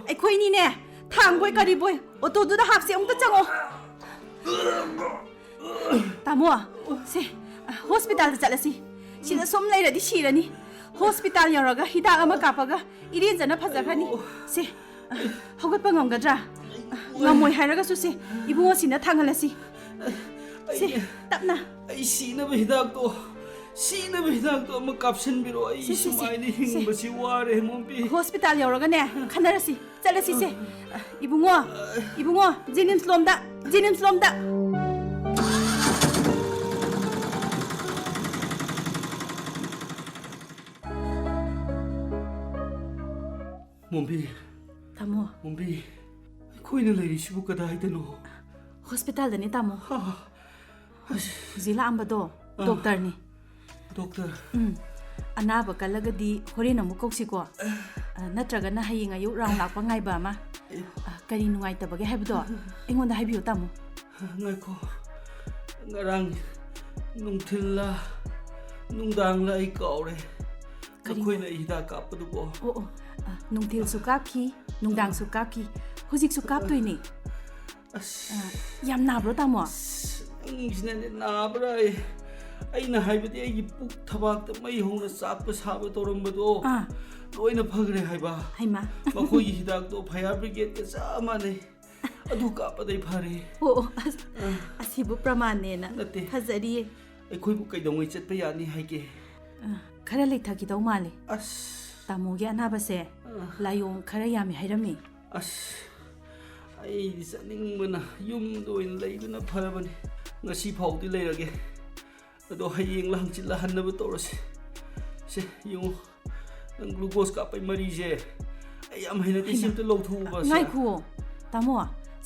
ꯑꯩꯈꯣꯏꯅꯤꯅꯦ, ꯊꯥꯡꯕꯣꯏ ꯀꯔꯤꯕꯣꯏ ꯑꯣꯇꯣꯗꯨꯗ ꯍꯥꯞꯁꯤ, ꯑꯃꯨꯛꯇ ꯆꯪꯉꯣ꯫ ꯇꯥꯃꯣ, ꯁꯦ, ꯍꯣꯁꯄꯤꯇꯥꯜꯗ ꯆꯠꯂꯁꯤ꯫ ꯁꯤꯗ ꯁꯨꯝ ꯂꯩꯔꯗꯤ ꯁꯤꯔꯅꯤ꯫ ꯍꯣꯁꯄꯤꯇꯥꯜ ꯌꯧꯔꯒ ꯍꯤꯗꯥꯛ ꯑꯃ ꯀꯥꯞꯄꯒ ꯏꯔꯦꯟꯖꯅ ꯐꯖꯈ꯭ꯔꯅꯤ꯫ ꯁꯦ, ꯍꯧꯒꯠꯄ ꯉꯝꯒꯗ꯭ꯔꯥ? ꯉꯝꯃꯣꯏ ꯍꯥꯏꯔꯒꯁꯨ ꯁꯦ, ꯏꯕꯨꯡꯉꯣꯁꯤꯅ ꯊꯥꯡꯍꯜꯂꯁꯤ꯫ ꯁꯦ, ꯑꯩ, ꯇꯞꯅ꯫ ꯑꯩ ꯁꯤꯅꯕ ꯍꯤꯗꯥꯛꯇꯣ, ꯁꯤꯅꯕ ꯍꯤꯗꯥꯛꯇꯣ ꯑꯃ ꯀꯥꯞꯁꯤꯟꯕꯤꯔꯣ꯫ ꯑꯩ ꯁꯦ, ꯁꯦ, ꯁꯦ, ꯁꯨꯃꯥꯏꯅ ꯁꯦ꯫ ꯍꯤꯡꯕꯁꯤ ꯋꯥꯔꯦ, ꯃꯣꯝꯕꯤ꯫ ꯍꯣꯁꯄꯤꯇꯥꯜ ꯌꯧꯔꯒꯅꯦ, ꯈꯟꯅꯔꯁꯤ꯫ ꯆꯠꯂꯁꯤꯁꯦ꯫ ꯏꯕꯨꯡꯉꯣ, ꯏꯕꯨꯡꯉꯣ, ꯖꯦꯅꯤꯝꯁ ꯂꯣꯝꯗ, ꯖꯦꯅꯤꯝꯁ ꯂꯣꯝꯗ꯫ ꯃꯣꯝꯕꯤ꯫ ꯇꯥꯃꯣ꯫ ꯃꯣꯝꯕꯤ, ꯑꯩꯈꯣꯏꯅ ꯂꯩꯔꯤꯁꯤꯕꯨ ꯀꯗꯥꯏꯗꯅꯣ? ꯍꯣꯁꯄꯤꯇꯥꯜꯗꯅꯦ, ꯇꯥꯃꯣ꯫ ꯍꯥ? ꯑꯁ꯫ ꯍꯧꯖꯤꯛ ꯂꯥꯛꯑꯝꯕꯗꯣ ꯑꯥ꯫ ꯗꯣꯛꯇꯔꯅꯤ꯫ ꯗꯣꯛꯇꯔ꯫ ꯎꯝ꯫ ꯑꯅꯥꯕ ꯀꯜꯂꯒꯗꯤ ꯍꯣꯔꯦꯟ ꯑꯃꯨꯛ ꯀꯧꯁꯤꯀꯣ꯫ ꯑ, ꯅꯠꯇ꯭ꯔꯒꯅ ꯍꯌꯦꯡ ꯑꯌꯨꯛ ꯔꯥꯎꯟ ꯂꯥꯛꯄ ꯉꯥꯏꯕ ꯑꯃ꯫ ꯑꯦ꯫ ꯑ, ꯀꯔꯤ ꯅꯨꯡꯉꯥꯏꯇꯕꯒꯦ ꯍꯥꯏꯕꯗꯣ ꯑꯩꯉꯣꯟꯗ ꯍꯥꯏꯕꯤꯌꯨ, ꯇꯥꯃꯣ꯫ ꯉꯥꯏꯈꯣ꯫ ꯉꯔꯥꯡ ꯅꯨꯡꯊꯤꯜꯂ ꯅꯨꯡꯗꯥꯡꯂ ꯑꯩ ꯀꯥꯎꯔꯦ꯫ ꯀꯔꯤꯅꯣ? ꯅꯈꯣꯏꯅ ꯑꯩ ꯍꯤꯗꯥꯛ ꯀꯥꯞꯄꯗꯨꯕꯣ? ꯑꯣ, ꯑꯣ꯫ ꯑ, ꯅꯨꯡꯊꯤꯜꯁꯨ ꯀꯥꯞꯈꯤ, ꯅꯨꯡꯗꯥꯡꯁꯨ ꯀꯥꯞꯈꯤ, ꯍꯧꯖꯤꯛꯁꯨ ꯀꯥꯞꯇꯣꯏꯅꯦ꯫ ꯑꯁ꯫ ꯑ, ꯌꯥꯝ ꯅꯥꯕ꯭ꯔꯣ, ꯇꯥꯃꯣ? ꯑꯁ, ꯅꯪꯁꯤꯅꯅꯦ, ꯅꯥꯕ꯭ꯔꯥ ꯑꯩ? ꯑꯩꯅ ꯍꯥꯏꯕꯗꯤ ꯑꯩꯒꯤ ꯄꯨꯛ ꯊꯕꯥꯛꯇ ꯃꯩ ꯍꯧꯅ ꯆꯥꯛꯄ ꯁꯥꯕ ꯇꯧꯔꯝꯕꯗꯣ ꯑꯥ꯫ ꯂꯣꯏꯅ ꯐꯈ꯭ꯔꯦ ꯍꯥꯏꯕ꯫ ꯍꯩꯃꯥ꯫ ꯃꯈꯣꯏꯒꯤ ꯍꯤꯗꯥꯛꯇꯣ fire brigadeꯀ ꯆꯞ ꯃꯥꯟꯅꯩ꯫ ꯑꯗꯨ ꯀꯥꯞꯄꯗꯩ ꯐꯔꯦ꯫ ꯑꯣ, ꯑꯣ, ꯑꯁ, ꯑ꯫ ꯑꯁꯤꯕꯨ ꯄ꯭ꯔꯃꯥꯟꯅꯦꯅ꯫ ꯅꯠꯇꯦ꯫ ꯐꯖꯔꯤꯌꯦ꯫ ꯑꯩꯈꯣꯏꯕꯨ ꯀꯩꯗꯧꯉꯩ ꯆꯠꯄ ꯌꯥꯅꯤ ꯍꯥꯏꯒꯦ? ꯑ, ꯈꯔ ꯂꯩꯊꯈꯤꯗꯧ ꯃꯥꯜꯂꯦ꯫ ꯑꯁ꯫ ꯇꯥꯃꯣꯒꯤ ꯑꯅꯥꯕꯁꯦ ꯑ꯫ ꯂꯥꯏꯑꯣꯡ ꯈꯔ ꯌꯥꯝꯃꯤ ꯍꯥꯏꯔꯝꯃꯤ꯫ ꯑꯁ, ꯑꯩꯗꯤ ꯆꯠꯅꯤꯡꯕꯅ ꯌꯨꯝꯗ ꯑꯣꯏꯅ ꯂꯩꯕꯅ ꯐꯔꯕꯅꯤ꯫ ꯉꯁꯤ ꯐꯥꯎꯗꯤ ꯂꯩꯔꯒꯦ꯫ ꯑꯗꯣ ꯍꯌꯦꯡꯂ ꯍꯪꯆꯤꯠꯂ ꯍꯟꯅꯕ ꯇꯧꯔꯁꯤ꯫ ꯁꯦ, ꯌꯦꯡꯉꯨ꯫ ꯅꯪ glucose ꯀꯥꯞꯄꯩ ꯃꯔꯤꯁꯦ ꯑꯩ ꯌꯥꯝ ꯍꯩꯅꯗꯦ꯫ ꯁꯤ ꯍꯩꯃꯥ꯫ ꯑꯝꯇ ꯂꯧꯊꯣꯛꯎꯕ, ꯁꯦ꯫ ꯉꯥꯏꯈꯨꯑꯣ꯫ ꯇꯥꯃꯣ,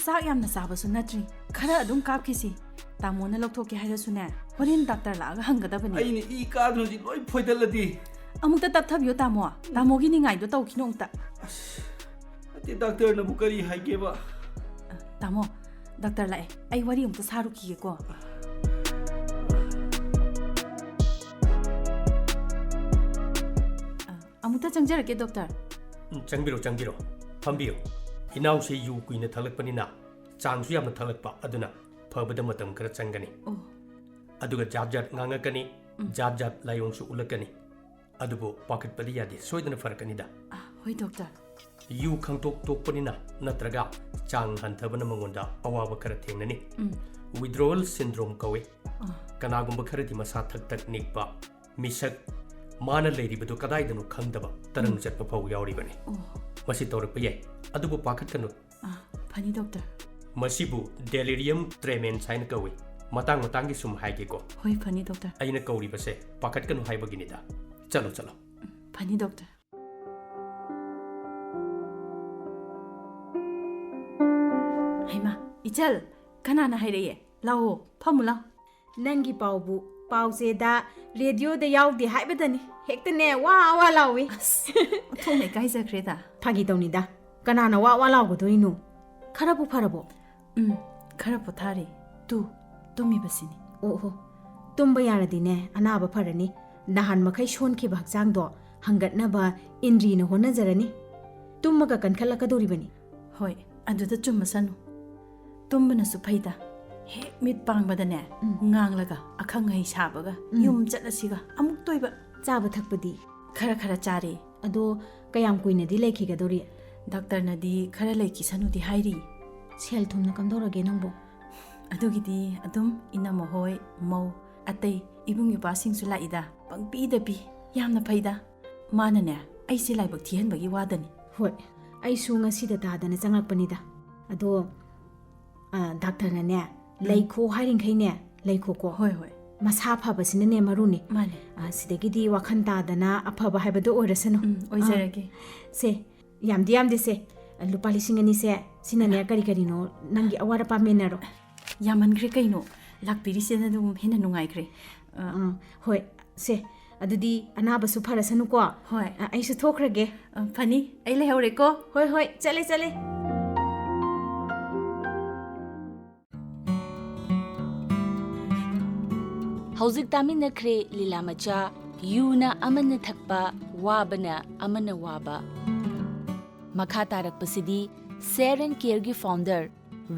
ꯆꯥꯛ ꯌꯥꯝꯅ ꯆꯥꯕꯁꯨ ꯅꯠꯇ꯭ꯔꯤ꯫ ꯈꯔ ꯑꯗꯨꯝ ꯀꯥꯞꯈꯤꯁꯤ꯫ ꯇꯥꯃꯣꯅ ꯂꯧꯊꯣꯛꯀꯦ ꯍꯥꯏꯔꯁꯨꯅꯦ, ꯍꯣꯔꯦꯟ ꯗꯥꯛꯇꯔ ꯂꯥꯛꯑꯒ ꯍꯪꯒꯗꯕꯅꯦ꯫ ꯑꯩꯅ ꯏ ꯀꯥꯗꯅ ꯍꯧꯖꯤꯛ ꯂꯣꯏ ꯐꯣꯏꯗꯠꯂꯗꯤ? ꯑꯃꯨꯛꯇ ꯇꯞꯊꯕꯤꯌꯣ, ꯇꯥꯃꯣ꯫ ꯇꯥꯃꯣꯒꯤ ꯅꯤꯡꯉꯥꯏꯗꯣ ꯇꯧꯈꯤꯅꯣ ꯑꯃꯨꯛꯇ꯫ ꯑꯁ, ꯅꯠꯇꯦ, ꯗꯥꯛꯇꯔꯅꯕꯨ ꯀꯔꯤ ꯍꯥꯏꯒꯦꯕ? ꯑ, ꯇꯥꯃꯣ, ꯗꯥꯛꯇꯔ ꯂꯥꯛꯑꯦ꯫ ꯑꯩ ꯋꯥꯔꯤ ꯑꯃꯨꯛꯇ ꯁꯥꯔꯨꯈꯤꯒꯦꯀꯣ꯫ ꯑ, ꯑꯃꯨꯛꯇ ꯆꯪꯖꯔꯛꯀꯦ, ꯗꯣꯛꯇꯔ꯫ ꯎꯝ, ꯆꯪꯕꯤꯔꯣ, ꯆꯪꯕꯤꯔꯣ꯫ ꯐꯝꯕꯤꯌꯨ꯫ ꯏꯅꯥꯎꯁꯦ ꯌꯨ ꯀꯨꯏꯅ ꯊꯛꯂꯛꯄꯅꯤꯅ, ꯆꯥꯡꯁꯨ ꯌꯥꯝꯅ ꯊꯛꯂꯛꯄ, ꯑꯗꯨꯅ ꯐꯕꯗ ꯃꯇꯝ ꯈꯔ ꯆꯪꯒꯅꯤ꯫ ꯑꯣ꯫ ꯑꯗꯨꯒ ꯖꯥꯠ ꯖꯥꯠ ꯉꯥꯡꯉꯛꯀꯅꯤ, ꯎꯝ꯫ ꯖꯥꯠ ꯖꯥꯠ ꯂꯥꯏꯑꯣꯡꯁꯨ ꯎꯠꯂꯛꯀꯅꯤ꯫ ꯑꯗꯨꯕꯨ ꯄꯥꯈꯠꯄꯗꯤ ꯌꯥꯗꯦ, ꯁꯣꯏꯗꯅ ꯐꯔꯛꯀꯅꯤꯗ꯫ ꯑ, ꯍꯣꯏ, ꯗꯣꯛꯇꯔ꯫ ꯌꯨ ꯈꯪꯇꯣꯛ ꯇꯣꯛꯄꯅꯤꯅ ꯅꯠꯇ꯭ꯔꯒ ꯆꯥꯡ ꯍꯟꯊꯕꯅ ꯃꯉꯣꯟꯗ ꯑꯋꯥꯕ ꯈꯔ ꯊꯦꯡꯅꯅꯤ꯫ ꯎꯝ꯫ Withdrawal syndrome ꯀꯧꯏ꯫ ꯑ꯫ ꯀꯅꯥꯒꯨꯝꯕ ꯈꯔꯗꯤ ꯃꯁꯥ ꯊꯛ ꯊꯛ ꯅꯤꯛꯄ, ꯃꯤꯁꯛ ꯃꯥꯅ ꯂꯩꯔꯤꯕꯗꯨ ꯀꯗꯥꯏꯗꯅꯣ ꯈꯪꯗꯕ ꯇꯔꯪ ꯎꯝ꯫ ꯆꯠꯄ ꯐꯥꯎ ꯌꯥꯎꯔꯤꯕꯅꯤ꯫ ꯑꯣ꯫ ꯃꯁꯤ ꯇꯧꯔꯛꯄ ꯌꯥꯏ, ꯑꯗꯨꯕꯨ ꯄꯥꯈꯠꯀꯅꯨ꯫ ꯑꯥ, ꯐꯅꯤ, ꯗꯣꯛꯇꯔ꯫ ꯃꯁꯤꯕꯨ delirium tremens ꯍꯥꯏꯅ ꯀꯧꯏ꯫ ꯃꯇꯥꯡ ꯃꯇꯥꯡꯒꯤ ꯁꯨꯝ ꯍꯥꯏꯒꯦꯀꯣ꯫ ꯍꯣꯏ, ꯐꯅꯤ, ꯗꯣꯛꯇꯔ꯫ ꯑꯩꯅ ꯀꯧꯔꯤꯕꯁꯦ ꯄꯥꯈꯠꯀꯅꯨ ꯍꯥꯏꯕꯒꯤꯅꯤꯗ꯫ ꯆꯠꯂꯣ, ꯆꯠꯂꯣ꯫ ꯎꯝ, ꯐꯅꯤ, ꯗꯣꯛꯇꯔ꯫ ꯍꯩꯃꯥ, ꯏꯆꯜ, ꯀꯅꯥꯅ ꯍꯥꯏꯔꯛꯑꯦ? ꯂꯥꯛꯑꯣ, ꯐꯝꯃꯨ ꯂꯥꯎ꯫ ꯅꯪꯒꯤ ꯄꯥꯎꯕꯨ ꯄꯥꯎꯆꯦꯗ, ꯔꯦꯗꯤꯑꯣꯗ ꯌꯥꯎꯗꯦ ꯍꯥꯏꯕꯗꯅꯤ ꯍꯦꯛꯇꯅꯦ ꯋꯥ ꯋꯥ ꯂꯥꯎꯏ꯫ ꯑꯁ, ꯑꯣꯟꯊꯣꯛꯅ ꯏꯀꯥꯏꯖꯈ꯭ꯔꯦꯗ꯫ ꯐꯥꯒꯤ ꯇꯧꯅꯤꯗ, ꯀꯅꯥꯅ ꯋꯥ ꯋꯥ ꯂꯥꯎꯒꯗꯣꯔꯤꯅꯣ? ꯈꯔꯕꯨ ꯐꯔꯕꯣ? ꯎꯝ, ꯈꯔ ꯄꯣꯊꯥꯔꯦ꯫ ꯇꯨ, ꯇꯨꯝꯃꯤꯕꯁꯤꯅꯤ꯫ ꯑꯣꯍꯣ, ꯇꯨꯝꯕ ꯌꯥꯔꯗꯤꯅꯦ ꯑꯅꯥꯕ ꯐꯔꯅꯤ꯫ ꯅꯍꯥꯟ ꯃꯈꯩ ꯁꯣꯟꯈꯤꯕ ꯍꯛꯆꯥꯡꯗꯣ ꯍꯪꯒꯠꯅꯕ ꯏꯟꯗ꯭ꯔꯤꯅ ꯍꯣꯠꯅꯖꯔꯅꯤ꯫ ꯇꯨꯝꯃꯒ ꯀꯟꯈꯠꯂꯛꯀꯗꯧꯔꯤꯕꯅꯤ꯫ ꯍꯣꯏ, ꯑꯗꯨꯗ ꯆꯨꯝꯃꯁꯅꯨ꯫ ꯇꯨꯝꯕꯅꯁꯨ ꯐꯩꯗ꯫ ꯍꯦꯛ ꯃꯤꯠ ꯄꯥꯡꯕꯗꯅꯦ, ꯎꯝ꯫ ꯉꯥꯡꯂꯒ ꯑꯈꯪ ꯑꯍꯩ ꯁꯥꯕꯒ ꯎꯝ꯫ ꯌꯨꯝ ꯆꯠꯂꯁꯤꯒ ꯑꯃꯨꯛ ꯇꯣꯏꯕ꯫ ꯆꯥꯕ ꯊꯛꯄꯗꯤ? ꯈꯔ ꯈꯔ ꯆꯥꯔꯦ꯫ ꯑꯗꯣ ꯀꯌꯥꯝ ꯀꯨꯏꯅꯗꯤ ꯂꯩꯈꯤꯒꯗꯧꯔꯤ? ꯗꯥꯛꯇꯔꯅꯗꯤ ꯈꯔ ꯂꯩꯈꯤꯁꯅꯨꯗꯤ ꯍꯥꯏꯔꯤ꯫ ꯁꯦꯜ ꯊꯨꯝꯅ ꯀꯝꯗꯧꯔꯒꯦ ꯅꯪꯕꯨ? ꯑꯗꯨꯒꯤꯗꯤ ꯑꯗꯨꯝ ꯏꯅꯝꯃ ꯍꯣꯏ, ꯃꯧ, ꯑꯇꯩ ꯏꯕꯨꯡ ꯏꯄ꯭ꯋꯥꯁꯤꯡꯁꯨ ꯂꯥꯛꯏꯗ, ꯄꯪꯄꯤꯗ ꯄꯤ꯫ ꯌꯥꯝꯅ ꯐꯩꯗ꯫ ꯃꯥꯅꯅꯦ, ꯑꯩꯁꯦ ꯂꯥꯏꯕꯛ ꯊꯤꯍꯟꯕꯒꯤ ꯋꯥꯗꯅꯤ꯫ ꯍꯣꯏ, ꯑꯩꯁꯨ ꯉꯁꯤꯗ ꯇꯥꯗꯅ ꯆꯪꯉꯛꯄꯅꯤꯗ꯫ ꯑꯗꯣ, ꯑ, ꯗꯥꯛꯇꯔꯅꯅꯦ, ꯎꯝ꯫ ꯂꯩꯈꯣ ꯍꯥꯏꯔꯤꯡꯈꯩꯅꯦ, ꯂꯩꯈꯣꯀꯣ꯫ ꯍꯣꯏ, ꯍꯣꯏ꯫ ꯃꯁꯥ ꯐꯕꯁꯤꯅꯅꯦ ꯃꯔꯨꯅꯤ꯫ ꯃꯥꯅꯦ꯫ ꯑ, ꯁꯤꯗꯒꯤꯗꯤ ꯋꯥꯈꯜ ꯇꯥꯗꯅ ꯑꯐꯕ ꯍꯥꯏꯕꯗꯣ ꯑꯣꯏꯔꯁꯅꯨ꯫ ꯎꯝ, ꯑꯣꯏꯖꯔꯒꯦ꯫ ꯑ, ꯁꯦ, ꯌꯥꯝꯗꯤ ꯌꯥꯝꯗꯦꯁꯦ꯫ ꯂꯨꯄꯥ ꯂꯤꯁꯤꯡ ꯑꯅꯤꯁꯦ, ꯁꯤꯅꯅꯦ ꯀꯔꯤ ꯀꯔꯤꯅꯣ ꯅꯪꯒꯤ ꯑꯋꯥꯠ ꯑꯄꯥ ꯃꯦꯟꯅꯔꯣ꯫ ꯌꯥꯝꯃꯟꯈ꯭ꯔꯦ ꯀꯩꯅꯣ꯫ ꯂꯥꯛꯄꯤꯔꯤꯁꯤꯅ ꯑꯗꯨꯝ ꯍꯦꯟꯅ ꯅꯨꯡꯉꯥꯏꯈ꯭ꯔꯦ꯫ ꯑ, ꯑꯥ, ꯍꯣꯏ, ꯁꯦ꯫ ꯑꯗꯨꯗꯤ ꯑꯅꯥꯕꯁꯨ ꯐꯔꯁꯅꯨꯀꯣ꯫ ꯍꯣꯏ꯫ ꯑ, ꯑꯩꯁꯨ ꯊꯣꯛꯈ꯭ꯔꯒꯦ꯫ ꯑ, ꯐꯅꯤ꯫ ꯑꯩ ꯂꯩꯍꯧꯔꯦꯀꯣ꯫ ꯍꯣꯏ, ꯍꯣꯏ, ꯆꯠꯂꯦ, ꯆꯠꯂꯦ꯫ ꯍꯧꯖꯤꯛ ꯇꯥꯃꯤꯟꯅꯈ꯭ꯔꯦ ꯂꯤꯂꯥ ꯃꯆꯥ, ꯌꯨꯅ ꯑꯃꯅ ꯊꯛꯄ, ꯋꯥꯕꯅ ꯑꯃꯅ ꯋꯥꯕ꯫ ꯃꯈꯥ ꯇꯥꯔꯛꯄꯁꯤꯗꯤ Share and Careꯒꯤ founder,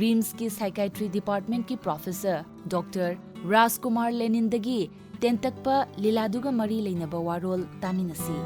ꯔꯤꯝꯁꯀꯤ psychiatry departmentꯀꯤ professor Doctor ꯔꯥꯖꯀꯨꯃꯥꯔ ꯂꯦꯅꯤꯟꯗꯒꯤ ꯇꯦꯟꯇꯛꯄ ꯂꯤꯂꯥꯗꯨꯒ ꯃꯔꯤ ꯂꯩꯅꯕ ꯋꯥꯔꯣꯜ ꯇꯥꯃꯤꯟꯅꯁꯤ꯫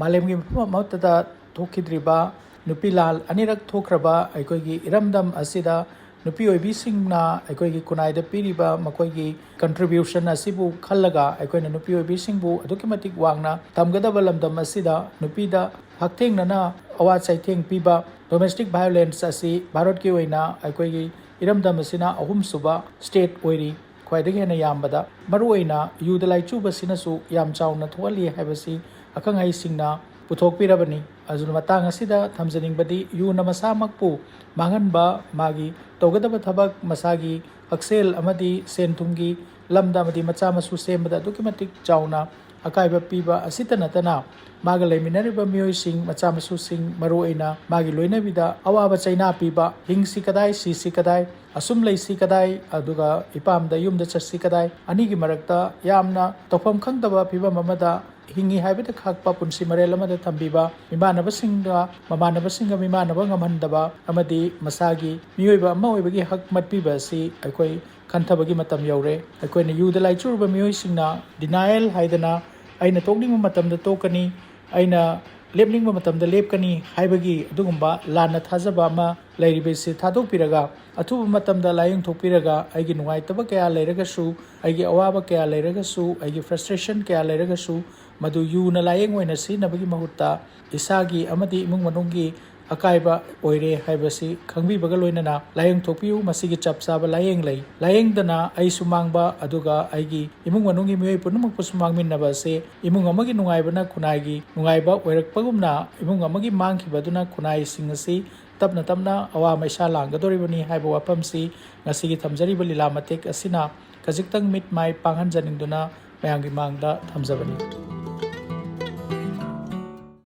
ꯃꯥꯂꯦꯝꯒꯤ ꯃꯐꯝ ꯑꯃꯠꯇꯗ ꯊꯣꯛꯈꯤꯗ꯭ꯔꯤꯕ ꯅꯨꯄꯤ ꯂꯥꯜ ꯑꯅꯤꯔꯛ ꯊꯣꯛꯈ꯭ꯔꯕ ꯑꯩꯈꯣꯏꯒꯤ ꯏꯔꯝꯗꯝ ꯑꯁꯤꯗ ꯅꯨꯄꯤ ꯑꯣꯏꯕꯤꯁꯤꯡꯅ ꯑꯩꯈꯣꯏꯒꯤ ꯈꯨꯟꯅꯥꯏꯗ ꯄꯤꯔꯤꯕ ꯃꯈꯣꯏꯒꯤ contribution ꯑꯁꯤꯕꯨ ꯈꯜꯂꯒ ꯑꯩꯈꯣꯏꯅ ꯅꯨꯄꯤ ꯑꯣꯏꯕꯤꯁꯤꯡꯕꯨ ꯑꯗꯨꯛꯀꯤ ꯃꯇꯤꯛ ꯋꯥꯡꯅ ꯊꯝꯒꯗꯕ ꯂꯝꯗꯝ ꯑꯁꯤꯗ ꯅꯨꯄꯤꯗ ꯍꯛꯊꯦꯡꯅꯅ ꯑꯋꯥ ꯆꯩꯊꯦꯡ ꯄꯤꯕ, domestic violence ꯑꯁꯤ ꯚꯥꯔꯠꯀꯤ ꯑꯣꯏꯅ ꯑꯩꯈꯣꯏꯒꯤ ꯏꯔꯝꯗꯝ ꯑꯁꯤꯅ ꯑꯍꯨꯝꯁꯨꯕ state ꯑꯣꯏꯔꯤ꯫ ꯈ꯭ꯋꯥꯏꯗꯒꯤ ꯍꯦꯟꯅ ꯌꯥꯝꯕꯗ, ꯃꯔꯨꯑꯣꯏꯅ ꯌꯨꯗ ꯂꯥꯏꯆꯨꯕꯁꯤꯅꯁꯨ ꯌꯥꯝ ꯆꯥꯎꯅ ꯊꯣꯛꯍꯜꯂꯤ ꯍꯥꯏꯕꯁꯤ ꯑꯈꯪ ꯑꯍꯩꯁꯤꯡꯅ ꯄꯨꯊꯣꯛꯄꯤꯔꯕꯅꯤ꯫ ꯑꯗꯨꯅ ꯃꯇꯥꯡ ꯑꯁꯤꯗ ꯊꯝꯖꯅꯤꯡꯕꯗꯤ, ꯌꯨꯅ ꯃꯁꯥꯃꯛꯄꯨ ꯃꯥꯡꯍꯟꯕ, ꯃꯥꯒꯤ ꯇꯧꯒꯗꯕ ꯊꯕꯛ, ꯃꯁꯥꯒꯤ ꯍꯛꯁꯦꯜ ꯑꯃꯗꯤ ꯁꯦꯟ ꯊꯨꯝꯒꯤ ꯂꯝꯗ ꯑꯃꯗꯤ ꯃꯆꯥ ꯃꯁꯨ ꯁꯦꯝꯕꯗ ꯑꯗꯨꯛꯀꯤ ꯃꯇꯤꯛ ꯆꯥꯎꯅ ꯑꯀꯥꯏꯕ ꯄꯤꯕ ꯑꯁꯤꯇ ꯅꯠꯇꯅ, ꯃꯥꯒ ꯂꯩꯃꯤꯟꯅꯔꯤꯕ ꯃꯤꯑꯣꯏꯁꯤꯡ, ꯃꯆꯥ ꯃꯁꯨꯁꯤꯡ, ꯃꯔꯨ ꯑꯣꯏꯅ ꯃꯥꯒꯤ ꯂꯣꯏꯅꯕꯤꯗ ꯑꯋꯥꯕ ꯆꯩꯅꯥ ꯄꯤꯕ, ꯍꯤꯡꯁꯤ ꯀꯗꯥꯏ, ꯁꯤꯁꯤ ꯀꯗꯥꯏ, ꯑꯁꯨꯝ ꯂꯩꯁꯤ ꯀꯗꯥꯏ, ꯑꯗꯨꯒ ꯏꯄꯥꯝꯗ ꯌꯨꯝꯗ ꯆꯠꯁꯤ ꯀꯗꯥꯏ, ꯑꯅꯤꯒꯤ ꯃꯔꯛꯇ ꯌꯥꯝꯅ ꯇꯧꯐꯝ ꯈꯪꯗꯕ ꯐꯤꯕꯝ ꯑꯃꯗ ꯍꯤꯡꯉꯤ ꯍꯥꯏꯕꯗ ꯈꯥꯛꯄ ꯄꯨꯟꯁꯤ ꯃꯔꯦꯜ ꯑꯃꯗ ꯊꯝꯕꯤꯕ, ꯏꯃꯥꯟꯅꯕꯁꯤꯡꯒ ꯃꯃꯥꯟꯅꯕꯁꯤꯡꯒ ꯃꯤꯃꯥꯟꯅꯕ ꯉꯝꯍꯟꯗꯕ ꯑꯃꯗꯤ ꯃꯁꯥꯒꯤ ꯃꯤꯑꯣꯏꯕ ꯑꯃ ꯑꯣꯏꯕꯒꯤ ꯍꯛ ꯃꯠꯄꯤꯕ ꯑꯁꯤ ꯑꯩꯈꯣꯏ ꯈꯟꯊꯕꯒꯤ ꯃꯇꯝ ꯌꯧꯔꯦ꯫ ꯑꯩꯈꯣꯏꯅ ꯌꯨꯗ ꯂꯥꯏꯆꯨꯔꯕ ꯃꯤꯑꯣꯏꯁꯤꯡꯅ denial ꯍꯥꯏꯗꯅ, "ꯑꯩꯅ ꯇꯣꯛꯅꯤꯡꯕ ꯃꯇꯝꯗ ꯇꯣꯛꯀꯅꯤ, ꯑꯩꯅ ꯂꯦꯞꯅꯤꯡꯕ ꯃꯇꯝꯗ ꯂꯦꯞꯀꯅꯤ" ꯍꯥꯏꯕꯒꯤ ꯑꯗꯨꯒꯨꯝꯕ ꯂꯥꯟꯅ ꯊꯥꯖꯕ ꯑꯃ ꯂꯩꯔꯤꯕꯁꯤ ꯊꯥꯗꯣꯛꯄꯤꯔꯒ, ꯑꯊꯨꯕ ꯃꯇꯝꯗ ꯂꯥꯏꯌꯦꯡ ꯊꯣꯛꯄꯤꯔꯒ, ꯑꯩꯒꯤ ꯅꯨꯡꯉꯥꯏꯇꯕ ꯀꯌꯥ ꯂꯩꯔꯒꯁꯨ, ꯑꯩꯒꯤ ꯑꯋꯥꯕ ꯀꯌꯥ ꯂꯩꯔꯒꯁꯨ, ꯑꯩꯒꯤ frustration ꯀꯌꯥ ꯂꯩꯔꯒꯁꯨ, ꯃꯗꯨ ꯌꯨꯅ ꯂꯥꯏꯌꯦꯡ ꯑꯣꯏꯅ ꯁꯤꯖꯤꯟꯅꯕꯒꯤ ꯃꯍꯨꯠꯇ ꯏꯁꯥꯒꯤ ꯑꯃꯗꯤ ꯏꯃꯨꯡ ꯃꯅꯨꯡꯒꯤ ꯑꯀꯥꯏꯕ ꯑꯣꯏꯔꯦ ꯍꯥꯏꯕꯁꯤ ꯈꯪꯕꯤꯕꯒ ꯂꯣꯏꯅꯅ ꯂꯥꯏꯌꯦꯡ ꯊꯣꯛꯄꯤꯌꯨ꯫ ꯃꯁꯤꯒꯤ ꯆꯞ ꯆꯥꯕ ꯂꯥꯏꯌꯦꯡ ꯂꯩ꯫ ꯂꯥꯏꯌꯦꯡꯗꯅ ꯑꯩꯁꯨ ꯃꯥꯡꯕ, ꯑꯗꯨꯒ ꯑꯩꯒꯤ ꯏꯃꯨꯡ ꯃꯅꯨꯡꯒꯤ ꯃꯤꯑꯣꯏ ꯄꯨꯝꯅꯃꯛꯄꯨꯁꯨ ꯃꯥꯡꯃꯤꯟꯅꯕ ꯑꯁꯦ ꯏꯃꯨꯡ ꯑꯃꯒꯤ ꯅꯨꯡꯉꯥꯏꯕꯅ ꯈꯨꯟꯅꯥꯏꯒꯤ ꯅꯨꯡꯉꯥꯏꯕ ꯑꯣꯏꯔꯛꯄꯒꯨꯝꯅ, ꯏꯃꯨꯡ ꯑꯃꯒꯤ ꯃꯥꯡꯈꯤꯕ ꯑꯗꯨꯅ ꯈꯨꯟꯅꯥꯏꯁꯤꯡ ꯑꯁꯤ ꯇꯞꯅ ꯇꯞꯅ ꯑꯋꯥ ꯃꯩꯁꯥ ꯂꯥꯡꯒꯗꯧꯔꯤꯕꯅꯤ ꯍꯥꯏꯕ ꯋꯥꯐꯝꯁꯤ ꯉꯁꯤꯒꯤ ꯊꯝꯖꯔꯤꯕ ꯂꯤꯂꯥ ꯃꯇꯦꯛ ꯑꯁꯤꯅ ꯈꯖꯤꯛꯇꯪ ꯃꯤꯠ ꯃꯥꯏ ꯄꯥꯡꯍꯟꯖꯅꯤꯡꯗꯨꯅ ꯃꯌꯥꯝꯒꯤ ꯃꯥꯡꯗ ꯊꯝꯖꯕꯅꯤ꯫